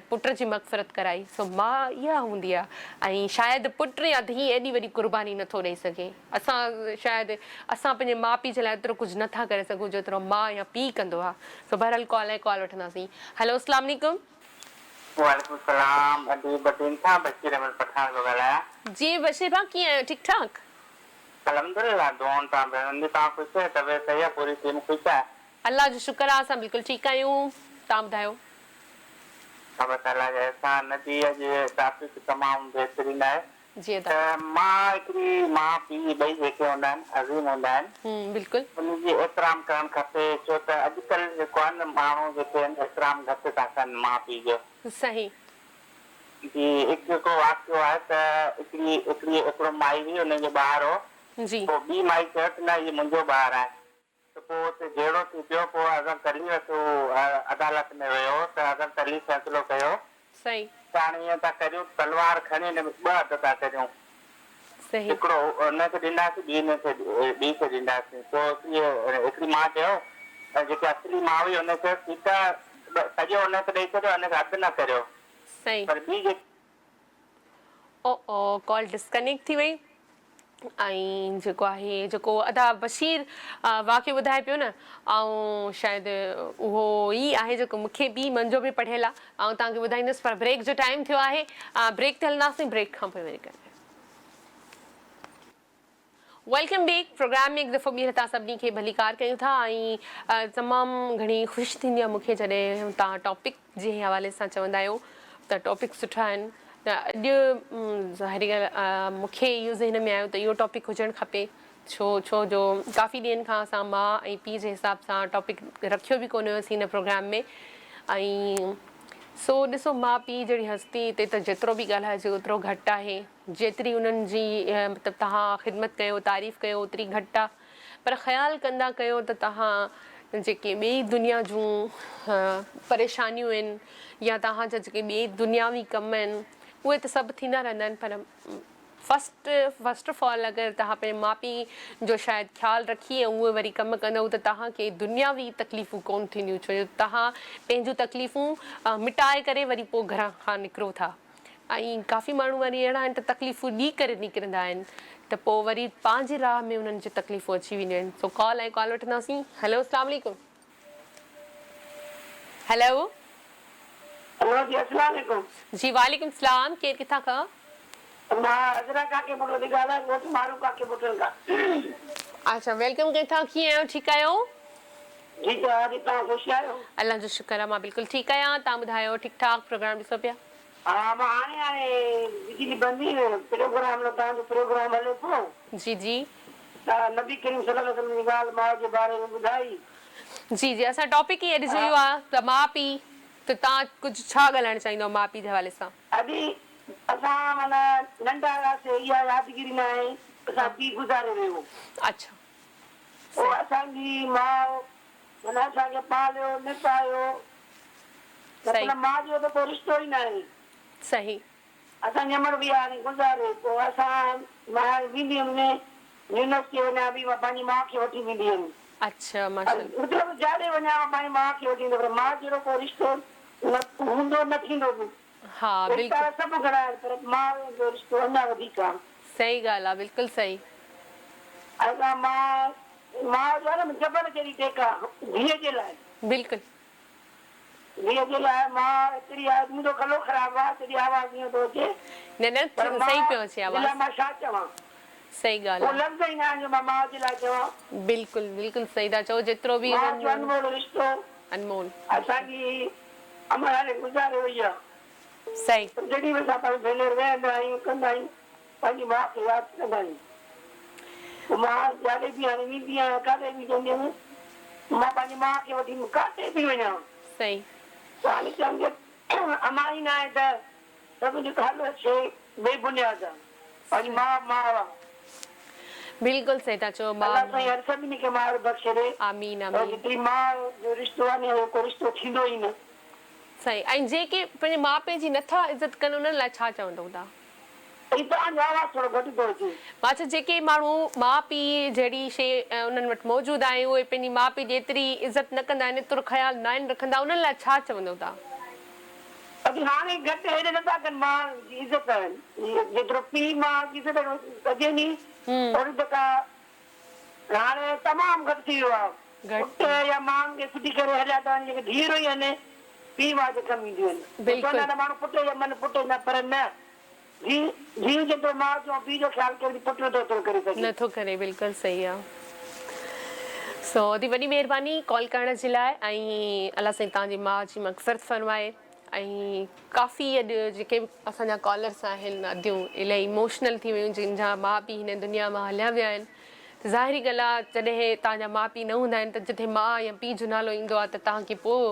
پٽ جي مغفرت ڪرائي سو ماء اها هوندي آهي ۽ شايد پٽ يا ڌيء ايڏي وڏي قرباني نٿو ڏئي سگهي اسان شايد اسان پنهنجي ماء پيء جي لاء ايترو ڪجهه نٿا ڪري سگهون جيترو ماء يا پيء ڪندو آهي سو بهرحال ڪال ۽ ڪال وٺنداسين هلو اسلام عليڪم. وعليڪم السلام ادي بدين کان بشير احمد پٺاڻ پيو ڳالهايان. جي بشير ڀاء ڪيئن آهيو ٺيڪ ٺاڪ. الحمدلله دعائن تان ڀيڻ جي توهان خوش آهيو طبيعت صحيح آهي پوري ٽيم خوش آهي. الله جو شڪر آ اسان بلڪل ٺيڪ آهيون توهان ٻڌايو. الله تعالي جا احسان جي اڄ ٽاپڪ تمام بهترين آهي جي ادا. ته ماء هڪڙي ماء پيء ٻئي جيڪي هوندا آهن عظيم هوندا آهن هون بلڪل. انهن جي احترام ڪرڻ کپي ڇو ته اڄڪلهه جيڪو آهي نه ماڻهو جيڪي آهن احترام گهٽ ٿا ڪن ماء پيء جو. صحيح. جي هڪ جيڪو واقعو آهي ته هڪڙي هڪڙي هڪڙو مائي هئي ان جو ٻار هو جي. پوء ٻي مائي چيو ته نه هي منهنجو ٻار آهي ته پوء اتي جهيڙو ٿي پيو، پوء حضرت علي وٽ هو عدالت ۾ ويو ته حضرت علي فيصلو ڪيو صحيح. ته هاڻي ائين ٿا ڪريون ته تلوار کڻي هن ۾ ٻه اڌ ٿا ڪريون، صحيح. هڪڙو هن کي ڏينداسين ٻي هن کي ٻي کي ڏينداسين. پوء هڪڙي ماء چيو ۽ جيڪي اصلي ماء هئي ان چيو ٺيڪ آهي سڄو هن کي ڏئي ڇڏيو هن کي اڌ نه ڪريو صحيح. پر ٻي جيڪي او او ڪال ڊسڪنيڪٽ ٿي وئي ۽ جيڪو آهي جيڪو ادا بشير واقعو ٻڌائي پيو نه آئون شايد اهو ئي آهي جيڪو مونکي به منهنجو به پڙهيل آهي آئون توهان کي ٻڌائيندس پر بريڪ جو ٽائيم ٿيو آهي بريڪ تي هلنداسين بريڪ کان پوء وري ڪنداسين. Welcome back programme ۾ هڪ دفعو ٻيهر توهان سڀني کي ڀليڪار ڪيون ٿا ۽ تمام گهڻي خوشي ٿيندي آهي مونکي جڏهن توهان ٽاپڪ جي حوالي سان چوندا آهيو ته ٽاپڪ سٺا آهن ته اڄ ظاهري ڳالهه مونکي اهو ذهن ۾ آيو ته اهو ٽاپڪ هجڻ کپي ڇو ڇو جو ڪافي ڏينهن کان اسان ماء ۽ پيء جي حساب سان ٽاپڪ رکيو به ڪونه هيوسين هن پروگرام ۾ ۽ سو ڏسو ماء پيء جهڙي هستي تي ته جيترو به ڳالهائجي اوترو گهٽ آهي جيتري انهن جي مطلب توهان خدمت ڪيو تعريف ڪيو اوتري گهٽ آ پر خيال ڪندا ڪيو ته توهان جيڪي ٻئي دنيا جون پريشانيون آهن يا توهان جا جيڪي ٻئي دنياوي ڪم آهن اهي ته سڀ ٿيندا رهندا آهن پر فرسٽ فرسٽ آف آل اگر توهان پنهنجي ماء پيء جو شايد خيال رکي ۽ اهي وري ڪم ڪندؤ ته توهان کي دنياوي تڪليفون ڪونه ٿينديون ڇو جو توهان پنهنجون تڪليفون مٽائي ڪري وري پوء گهران کان نڪرو ٿا. ۽ ڪافي ماڻهو وري اهڙا آهن ته تڪليفون ڏئي ڪري نڪرندا آهن ته پوء وري پنهنجي راهه ۾ انهن جي تڪليفون اچي وينديون آهن سو ڪال ۽ ڪال وٺنداسين هلو اسلام عليڪم هلو. هلو جي اسلام عليڪم. جي وعليڪم اسلام ڪير ڪٿان کان. مان عذرا ڪاڪي پٽ ٿي ڳالهايان ڳوٺ مارو ڪاڪي پٽن کان. اڇا welcome ڪٿان ڪيئن آهيو ٺيڪ آهيو. ٺيڪ آهيان جي توهان خوش آهيو. الله جو شڪر آهي مان بلڪل ٺيڪ آهيان توهان ٻڌايو ٺيڪ ٺاڪ پروگرام ڏسو پيا. ها مان هاڻي هاڻي بجلي بند هئي پروگرام نه توهان جو پروگرام هلي پيو. جي جي. ته نبي ڪريم صلي الله عليه وسلم جي ڳالهه ماء جي باري ۾ ٻڌائي. جي جي اسان ٽاپڪ ئي اڄ جو اهو آ ته ماء پيء ته توهان ڪجهه ڇا ڳالهائڻ چاهيندؤ ماء پيء جي حوالي سان. ادي اسان معنيٰ ننڍا هياسي اها يادگيري ناهي اسان پيء گذاري ويو. اڇا پوء اسان جي ماء معنيٰ اسان کي پاليو نپايو مطلب ماء جو ته ڪو رشتو ئي ناهي. صحيح. اسان جي امڙ به هاڻي گذاري پوء اسان مان ويندي هيم نه يونيورسٽي وڃان به مان پنهنجي ماء کي وٺي ويندي هيم. اڇا ماشاءالله. مطلب جاڏي وڃان مان پنهنجي ماء کي وٺي ويندي پر ماء جهڙو ڪو رشتو نه هوندو نه ٿيندو به. ها بلڪل. رشتا سڀ گهڻا آهن پر ماء جو رشتو اڃا وڌيڪ آ. صحيح ڳالهه آ بلڪل صحيح. اسان ماء ماء جو آ نه جبل جهڙي ٽيڪ آ ڌيء جي لاء. بلڪل. ڌيء جي لاء ماء ايتري آ منهنجو گلو خراب آ تڏهن آواز ائين ٿو اچي نه نه پر ماء صحيح پيو اچي جي آواز. لاء مان ڇا چوان. صحيح ڳالهه ڪو آ. لفظ ئي ناهن جو مان ماء جي لاء چوان. بلڪل بلڪل صحيح ٿا چئو جيترو به ماء جو انمول رشتو. انمول. اسان جي امڙ هاڻي گذاري وئي آ. صحيح. پر جڏهن به اسان پنهنجي ڀينر ويهندا آهيون ڪندا آهيون پنهنجي ماء کي ياد ڪندا آهيون. پوء مان جاڏي به هاڻي ويندي آهيان ڪاڏي به ويندي هيم مان پنهنجي ماء کي وٺي ڪاڏي به وڃان. صحيح. ته هاڻي چون جي امان ئي ناهي ته سڀ جي هر شيء بي بنياد آ. پنهنجي ماء ماء آ. بلڪل صحيح ٿا چئو ماء. الله سائين هر سڀني کي ماء بخشي ڏي. آمين آمين. جيتري ماء جو رشتو آ ني اهڙو ڪو رشتو ٿيندو ئي نه. صحيح ۽ جيڪي پنهنجي ماء پيء جي نٿا عزت ڪن انهن لاء ڇا چوندؤ توهان. ۽ توهان جو آواز ٿورو گهٽ ٿو اچي. مان چيو جيڪي ماڻهو ماء پيء جهڙي شيء انهن وٽ موجود آهي اهي پنهنجي ماء پيء جي ايتري عزت نه ڪندا آهن ايترو خيال ناهن رکندا انهن لاء ڇا چوندؤ توهان. اڄ هاڻي گهٽ هيڏي نٿا ڪن ماء جي عزت جيترو پيء ماء جي عزت ڪجي ني اوڙي ته ڪا هاڻي تمام گهٽ ٿي ويو آ پٽ يا مائن کي ڦٽي ڪري هليا ٿا وڃن جيڪي ڌيئرون ئي آهن پيء ماء جي ڪم اينديون آهن چوندا آهن ماڻهو پٽ يا من پٽ نه پر نه ڌيء ڌيء جيترو ماء جو ۽ پيء جو خيال ڪري ٿي پٽ نٿو ايترو ڪري سگهي. نٿو ڪري بلڪل صحيح آ سو ادي وڏي مهرباني ڪال ڪرڻ جي لاء ۽ الله سائين توهان جي ماء جي مغفرت فرمائي ۽ ڪافي اڄ جيڪي به اسان جا ڪالرس آهن اديون الائي اموشنل ٿي ويون جن جا ماء پيء هن دنيا مان هليا ويا آهن ته ظاهري ڳالهه آ جڏهن توهان جا ماء پيء نه هوندا آهن ته جتي ماء يا پيء جو نالو ايندو آ ته توهان کي پوء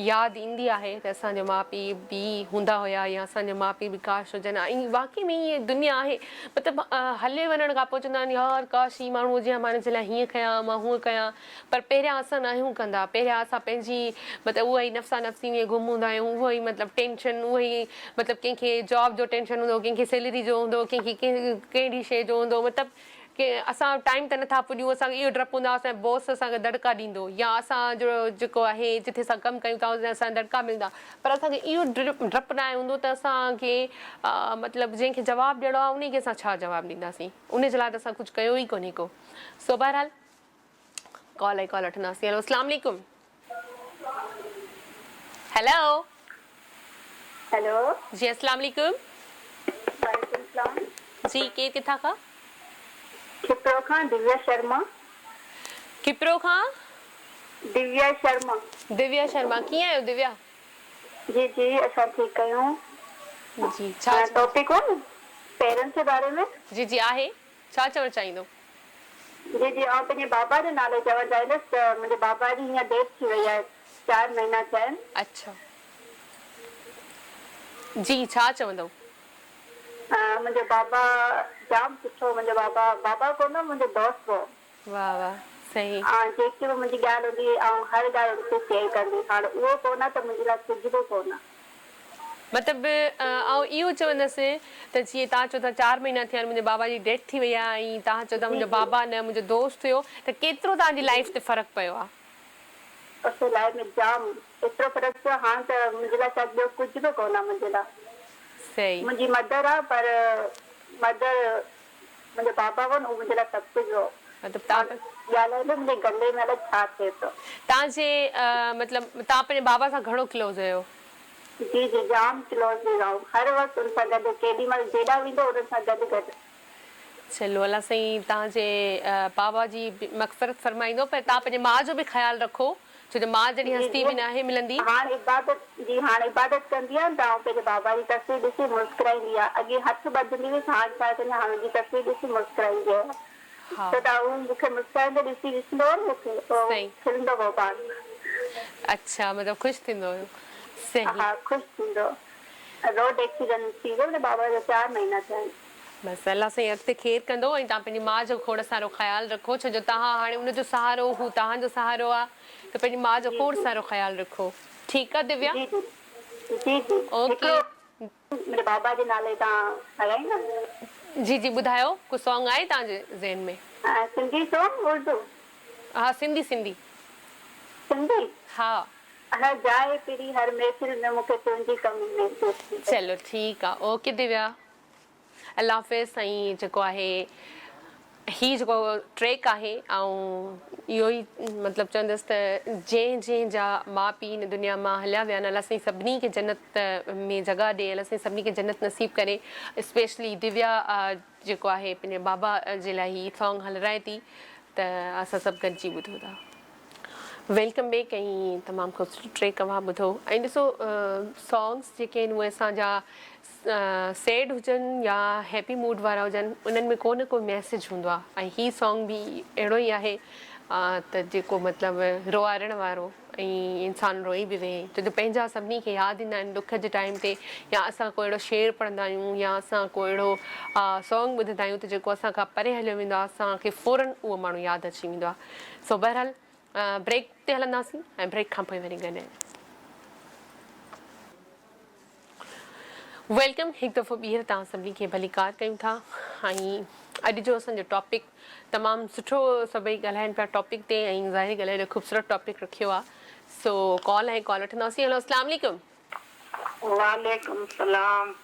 ياد ايندي آهي ته اسان جا ماء پيء به هوندا هيا يا اسان جا ماء پيء به ڪاش هجن ها ۽ واقعي ۾ ائين دنيا آهي مطلب هلي وڃڻ کان پوء چوندا آهن يار ڪاش هي ماڻهو هجي ها مان هن جي لاء هيئن ڪيان ها مان هونئن ڪيان ها پر پهريان اسان ناهيون ڪندا پهريان اسان پنهنجي مطلب اها ئي نفسا نفسي ۾ گم هوندا آهيون اهو ئي مطلب ٽينشن اهو ئي مطلب ڪنهن کي جاب جو ٽينشن هوندو ڪنهن کي سيلري جو هوندو ڪنهن کي ڪهڙي شيء جو هوندو مطلب ڪي اسان ٽائيم تي نٿا پڄون اسان کي اهو ڊپ هوندو آهي اسان جو باس اسان کي دڙڪا ڏيندو يا اسان جو جيڪو آهي جتي اسان ڪم ڪيون ٿا اتي اسان کي دڙڪا ملندا پر اسان کي اهو ڊپ ناهي هوندو ته اسان کي مطلب جنهن کي جواب ڏيڻو آهي انهي کي اسان ڇا جواب ڏينداسين انهي جي لاء ته اسان ڪجهه ڪيو ئي ڪونهي ڪو سو بهرحال ڪال ۽ ڪال وٺنداسين هيلو اسلام عليڪم هيلو هيلو جي اسلام عليڪم. وعليڪم السلام. جي ڪير ڪٿان کان. کپرو کان دويا شرما. کپرو کان دويا شرما. دويا شرما ڪيئن آهيو دويا. جي جي اسان ٺيڪ آهيون. جي ڇا چوڻ. ٽاپڪ هو نه پيرنٽس جي باري ۾. جي جي آهي ڇا چوڻ چاهيندو. جي جي آئون پنهنجي بابا جو نالو چوڻ چاهيندس ته منهنجي بابا جي هينئر ڊيٿ ٿي وئي آهي چار مهينا ٿيا آهن. اڇا جي ڇا چوندؤ. منهنجو بابا جام سٺو منهنجو بابا بابا ڪونه منهنجو دوست هو. واه واه صحيح. جيڪي به منهنجي ڳالهه هوندي هئي آئون هر ڳالهه ان کي شيئر ڪندي هيس هاڻ اهو ڪونه ته منهنجي لاء ڪجهه به ڪونه. مطلب آئون اهو چوندس ته جيئن توهان چئو ٿا چار مهينا ٿيا آهن منهنجي بابا جي ڊيٿ ٿي وئي آهي ۽ توهان چئو ٿا جي منهنجو جي بابا نه منهنجو دوست هيو ته ڪيترو توهان جي لائيف تي فرق پيو آهي. اسان لائيف ۾ جام ايترو فرق پيو هاڻ ته منهنجي لاء شايد ٻيو ڪجهه به ڪونه آهي منهنجي لاء صحيح. منهنجي مدر آهي پر مدر منهنجو بابا هو نه اهو منهنجي لاء سڀ ڪجهه هو. مطلب توهان هاڻ ڳالهائيندي منهنجي گلي ۾ الائي ڇا ٿئي پيو. توهان جي مطلب توهان پنهنجي بابا سان گهڻو ڪلوز هيو. جي جي جام ڪلوز هيس آئون هر وقت ان سان گڏ ڪيڏي مهل جيڏانهن ويندو انهن سان گڏ گڏ. چلو الله سائين توهان جي بابا جي مغفرت فرمائيندو پر توهان پنهنجي ماء جو به خيال رکو. ڇو جو ماء جهڙي جي هستي به جي ناهي ملندي. هاڻ عبادت جي هاڻ عبادت ڪندي آهيان ته آئون پنهنجي بابا جي تصوير ڏسي مسڪرائيندي آهيان اڳي هٿ ٻڌندي هيس هاڻ ڇا ڪندي آهيان هاڻ ان جي تصوير ڏسي مسڪرائيندي آهيان ها ڇو ته هو مون کي مسڪرائيندي ڏسي ڏسندو هو نه مون کي پوء صحيح. کلندو هو پاڻ. اڇا مطلب خوش ٿيندو هيو صحيح. ها خوش ٿيندو هو. روڊ ايڪسيڊنٽ ٿي ويو منهنجي بابا جو چار مهينا ٿيا آهن. بس الله سائين اڳتي خير ڪندو ۽ توهان پنهنجي ماء جو کوڙ سارو خيال رکو ڇو جو توهان هاڻي ان جو سهارو هو توهان جو سهارو آ ته پنهنجي ماء جو جي کوڙ جي سارو خيال رکو ٺيڪ آ دويا. جي جي جي جي اوڪي. هڪڙو منهنجي بابا جي نالي تان هلائيندا. جي جي ٻڌايو ڪو سانگ آهي توهان جي ذهن ۾. سنڌي سانگ اردو. ها سنڌي سنڌي. سنڌي. ها. هر جاء پري هر محفل ۾ مون کي تنهنجي ڪمي محسوس ٿي پئي. چلو ٺيڪ آ اوڪي دويا الله حافظ سائين جيڪو آهي هي جيڪو ٽريڪ آهي آئون اهو ئي مطلب چوندس ته جنهن جنهن جا ماء پيء هن دنيا مان هليا ويا آهن الله سائين سڀني کي جنت ۾ جڳهه ڏي الله سائين سڀني کي جنت نصيب ڪري اسپيشلي دويا جيڪو آهي پنهنجي بابا جي لاء هي سانگ هلرائي ٿي ته اسان سڀ گڏجي ٻڌون ٿا. Welcome back ۽ تمام خوبصورت ٽريڪ اوهان ٻڌو ۽ ڏسو سانگس جيڪي آهن اهي اسان جا سيڊ هجن يا هيپي موڊ وارا هجن انهن ۾ ڪو نه ڪو ميسيج هوندو آهي ۽ هي سانگ به اهڙو ئي آهي ته جيڪو مطلب روئارڻ وارو ۽ انسان روئي به ويهي ڇو جو پنهنجا سڀني کي ياد ايندا آهن ڏک جي ٽائيم تي يا اسان ڪو اهڙو شعر پڙهندا آهيون يا اسان ڪو اهڙو سانگ ٻڌندا آهيون ته جيڪو اسان کان پري هليو ويندو آهي اسان کي فورن اهو ماڻهو ياد اچي ويندو آهي سو بهرحال بريڪ تي هلنداسين ۽ بريڪ کان پوء وري گڏ welcome هڪ دفعو ٻيهر توهان سڀني کي ڀليڪار ڪيون ٿا ۽ اڄ جو اسان جو ٽاپڪ تمام سٺو سڀئي ڳالهائن پيا ٽاپڪ تي ۽ ظاهري ڳالهه ايڏو خوبصورت ٽاپڪ رکيو آ سو ڪال ۽ ڪال وٺنداسين هلو اسلام عليڪم. وعليڪم السلام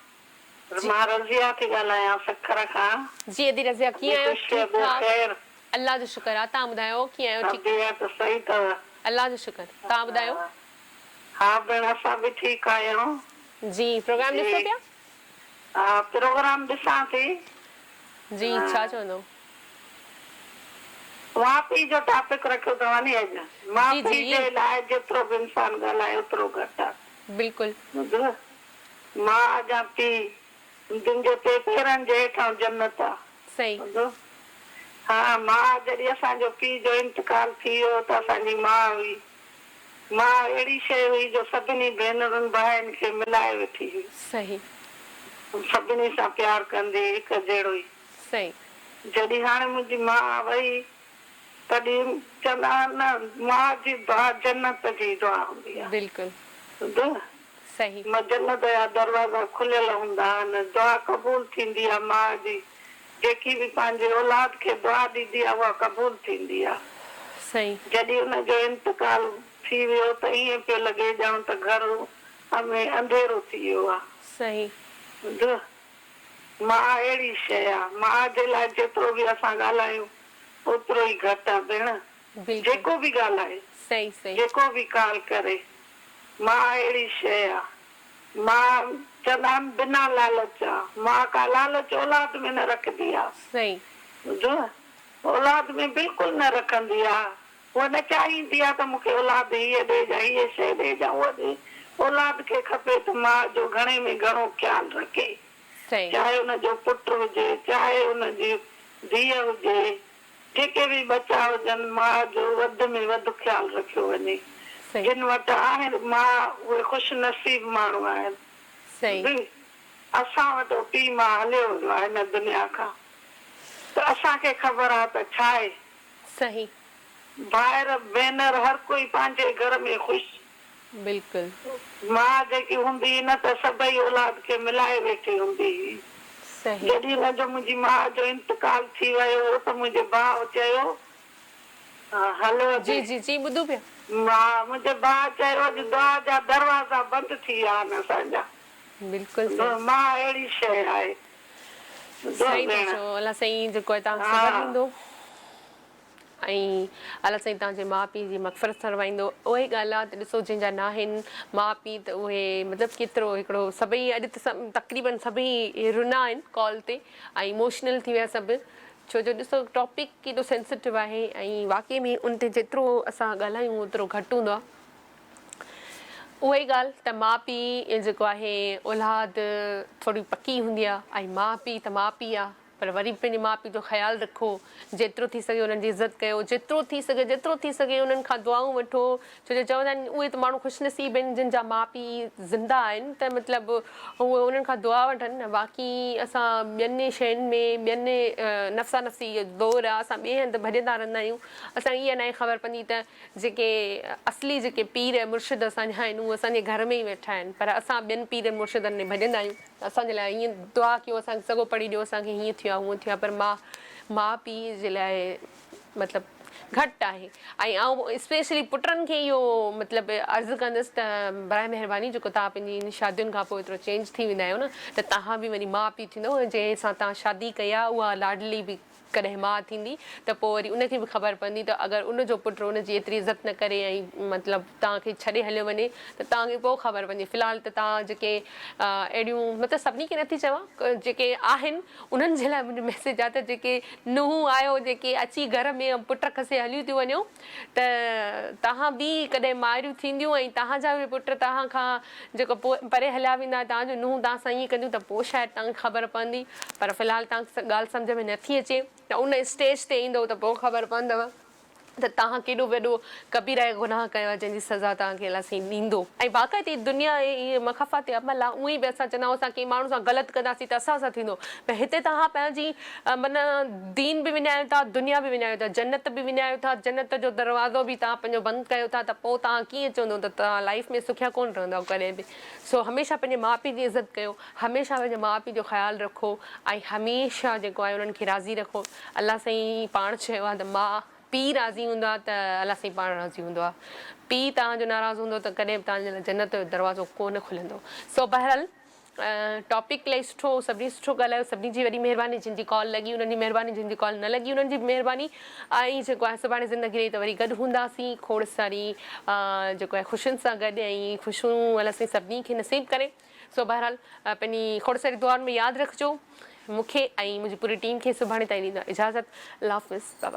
مان رضيه ٿي ڳالهايان سکر کان. جي ادي رضيه ڪيئن آهيو خوش ٺيڪ ٻيو ٺاڪ خير. الله جو شڪر آ توهان ٻڌايو ڪيئن آهيو ٺيڪ. طبيعت صحيح اٿو. الله جو شڪر توهان ٻڌايو. ها ڀيڻ اسان به ٺيڪ آهيون. جي پروگرام ڏسو جي پيا. ها پروگرام ڏسان ٿي. جي ڇا چوندو. ماء پيء جو ٽاپڪ رکيو اٿو ني اڄ. ماء جي پيء جي. جي لاء جيترو به انسان ڳالهائي اوترو گهٽ آ. بلڪل. ٻڌو ماء جا پيء جن جي پي پيرن جي هيٺان جنت آ. صحيح. ٻڌو ها ماء جڏهن اسان جو پيء جو انتقال ٿي ويو ته اسان جي ماء هئي. ماء اهڙي شيء هئي جو سڀني ڀينرن ڀائن کي ملائي ويٺي هئي. صحيح. سڀني سان پيار ڪندي هئي هڪ جهڙو ئي. صحيح. جڏهن هاڻي منهنجي ماء وئي تڏهن چوندا آهن نه ماء جي دعا جنت جي دعا هوندي آهي. بلڪل. ٻڌو. صحيح. جنت جا دروازا کليل هوندا آهن. دعا قبول ٿيندي آهي ماء جي. جيڪي به پنهنجي اولاد کي دعا ڏيندي آهي اها قبول ٿيندي آهي. صحيح. جڏهن ان جو انتقال ٿي ويو ته ائين پيو لڳي ڄڻ ته گهر ۾ انڌيرو ٿي ويو آهي. صحيح. ٻڌو ماء اهڙي شيء آهي. ماء جي لاء جيترو به اسان ڳالهايون اوترو ئي گهٽ آهي ڀيڻ. بلڪل. جيڪو به ڳالهائي. صحيح صحيح. جيڪو به ڪال ڪري. ماء اهڙي شيء آ. ماء چوندا آهن بنا لالچ آ. ماء ڪا لالچ اولاد ۾ نه رکندي آ. صحيح. ٻڌو اولاد ۾ بلڪل نه رکندي آ. هوء نه چاهيندي آ ته مون کي اولاد هيء ڏي يا هيء شيء ڏي يا هوء ڏي. اولاد کي کپي ته ماء جو گهڻي ۾ گهڻو خيال رکي. صحيح. چاهي ان جو پٽ هجي، چاهي ان جي ڌيء هجي. جيڪي به ٻچا هجن ماء جو وڌ ۾ وڌ خيال رکيو وڃي. جن وٽ آهن ماء اهي خوش نصيب ماڻهو آهن. به اسان وٽ پيء ماء هليو ويو آهي هن دنيا کان ته اسان کي خبر آهي ته ڇاهي. ڀائر ڀينر هر ڪوئي پنهنجي گهر ۾ خوش. بلڪل. ماء جيڪي هوندي هئي نه ته سڀئي اولاد کي ملائي ويٺي هوندي هئي. صحيح. جڏهن هن جو منهنجي ماء جو انتقال ٿي ويو هو ته منهنجي ڀاء چيو هلو ادي. جي جي جي ٻڌون پيا. ماء منهنجي ڀاء چيو اڄ دعا جا دروازا بند ٿي ويا آهن اسان جا. بلڪل صحيح. ماء اهڙي شيء آهي. صحيح ٿا چئو الله سائين جيڪو آهي توهان کي صبر ڏيندو. ۽ الله سائين توهان جي ماء پيء جي مغفرت فرمائيندو. اها ئي ڳالهه آهي ته ڏسو جنهن جا ناهن ماء پيء ته اهي مطلب ڪيترو هڪڙو سڀئي اڄ ته تقريبن سڀئي رنا آهن ڪال تي ۽ اموشنل ٿي ويا سڀ ڇو جو ڏسو ٽاپڪ ڪيڏو سينسيٽو آهي ۽ واقعي ۾ ان تي جيترو اسان ڳالهايون اوترو گهٽ هوندو آهي. اها ئي ڳالهه ته ماء پيء جيڪو آهي اولاد ٿوري پڪي هوندي آهي ۽ ماء پيء ته ماء پيء آهي پر وري به پنهنجي ماء پيء جو خيال رکو جيترو ٿي سگهي انهن جي عزت ڪيو جيترو ٿي سگهي جيترو ٿي سگهي انهن کان دعائون وٺو ڇو جو چوندا آهن اهي ته ماڻهو خوش نصيب آهن جن جا ماء پيء زنده آهن ته مطلب اهي انهن کان دعا وٺن باقي اسان ٻين شين ۾ ٻين نفسا نفسي جو دور آهي اسان ٻئي هنڌ ڀڄندا رهندا آهيون اسان کي اها ناهي خبر پوندي ته جيڪي اصلي جيڪي پير مرشد اسان جا آهن اهي اسان جي گهر ۾ ئي ويٺا آهن پر اسان ٻين پيرن مرشدن ڏي ڀڄندا آهيون ته اسان جي لاء ائين دعا ڪيو اسان کي سڳو پڙهي ڏيو اسان کي هيئن ٿيو آهي هونئن ٿيو آهي پر ماء ماء پيء جي لاء مطلب گهٽ آهي ۽ آئون اسپيشلي پٽن کي اهو مطلب عرض ڪندس ته برائي مهرباني جيڪو توهان پنهنجي ان شادين کان پوء ايترو چينج ٿي ويندا آهيو نه ته توهان به وري ماء پيء ٿيندو ۽ جنهن سان توهان شادي ڪئي آهي اها لاڏلي به ڪڏهن ماء ٿيندي ته پوء وري ان کي به خبر پوندي ته اگر ان جو پٽ ان جي ايتري عزت نه ڪري ۽ مطلب توهان کي ڇڏي هليو وڃي ته توهان کي پوء خبر پوندي في الحال ته توهان جيڪي اهڙيون مطلب سڀني کي نٿي چوان جيڪي آهن انهن جي لاء منهنجو ميسيج آهي ته جيڪي نونهون آهيو جيڪي اچي گهر ۾ پٽ کسي هليون ٿيون وڃو ته توهان به ڪڏهن مائريون ٿينديون ۽ توهان جا به پٽ توهان کان جيڪو پوء پري هليا ويندا توهان جو نونهن توهان سان ائين ڪنديون ته پوء شايد توهان کي خبر پوندي پر في الحال توهان کي ڳالهه سمجهه ۾ نٿي اچي ته ان اسٽيج تي ايندو ته پوء خبر پوندو ته توهان ڪيڏو وڏو ڪبيره گناهه ڪيو آهي جنهن جي سزا توهان کي الله سائين ڏيندو ۽ باقاعدي دنيا هي مخفات عمل آهي اونئن به اسان چوندا آهيون اسان ڪنهن ماڻهو سان غلط ڪنداسين ته اسان سان ٿيندو پر هتي توهان پنهنجي معنيٰ دين به وڃايو ٿا دنيا به وڃايو ٿا جنت به وڃايو ٿا جنت جو دروازو به توهان پنهنجو بند ڪيو ٿا ته پوء توهان ڪيئن چوندو ته توهان لائيف ۾ سکيا ڪونه رهندؤ ڪڏهن به سو هميشه پنهنجي ماء پيء جي عزت ڪيو هميشه پنهنجي ماء پيء جو خيال رکو ۽ هميشه جيڪو آهي انهن کي راضي رکو الله سائين پاڻ چيو آهي ته ماء پيء راضي هوندو آهي ته الله سائين پاڻ راضي هوندو آهي پيء توهان جو ناراض هوندو ته ڪڏهن به توهان جي لاء جنت جو دروازو ڪونه کلندو سو بهرحال ٽاپڪ الاهي سٺو هو سڀني سٺو ڳالهايو سڀني جي وڏي مهرباني جن جي ڪال لڳي انهن جي مهرباني جن جي ڪال نه لڳي انهن جي به مهرباني ۽ جيڪو آهي سڀاڻي زندگي رهي ته وري گڏ هونداسين کوڙ ساري جيڪو آهي خوشين سان گڏ ۽ خوشيون الله سائين سڀني کي نصيب ڪري سو بهرحال پنهنجي کوڙ ساري دعائن ۾ ياد رکجو مونکي ۽ منهنجي پوري ٽيم کي سڀاڻي تائين ڏيندا اجازت الله حافظ بابا.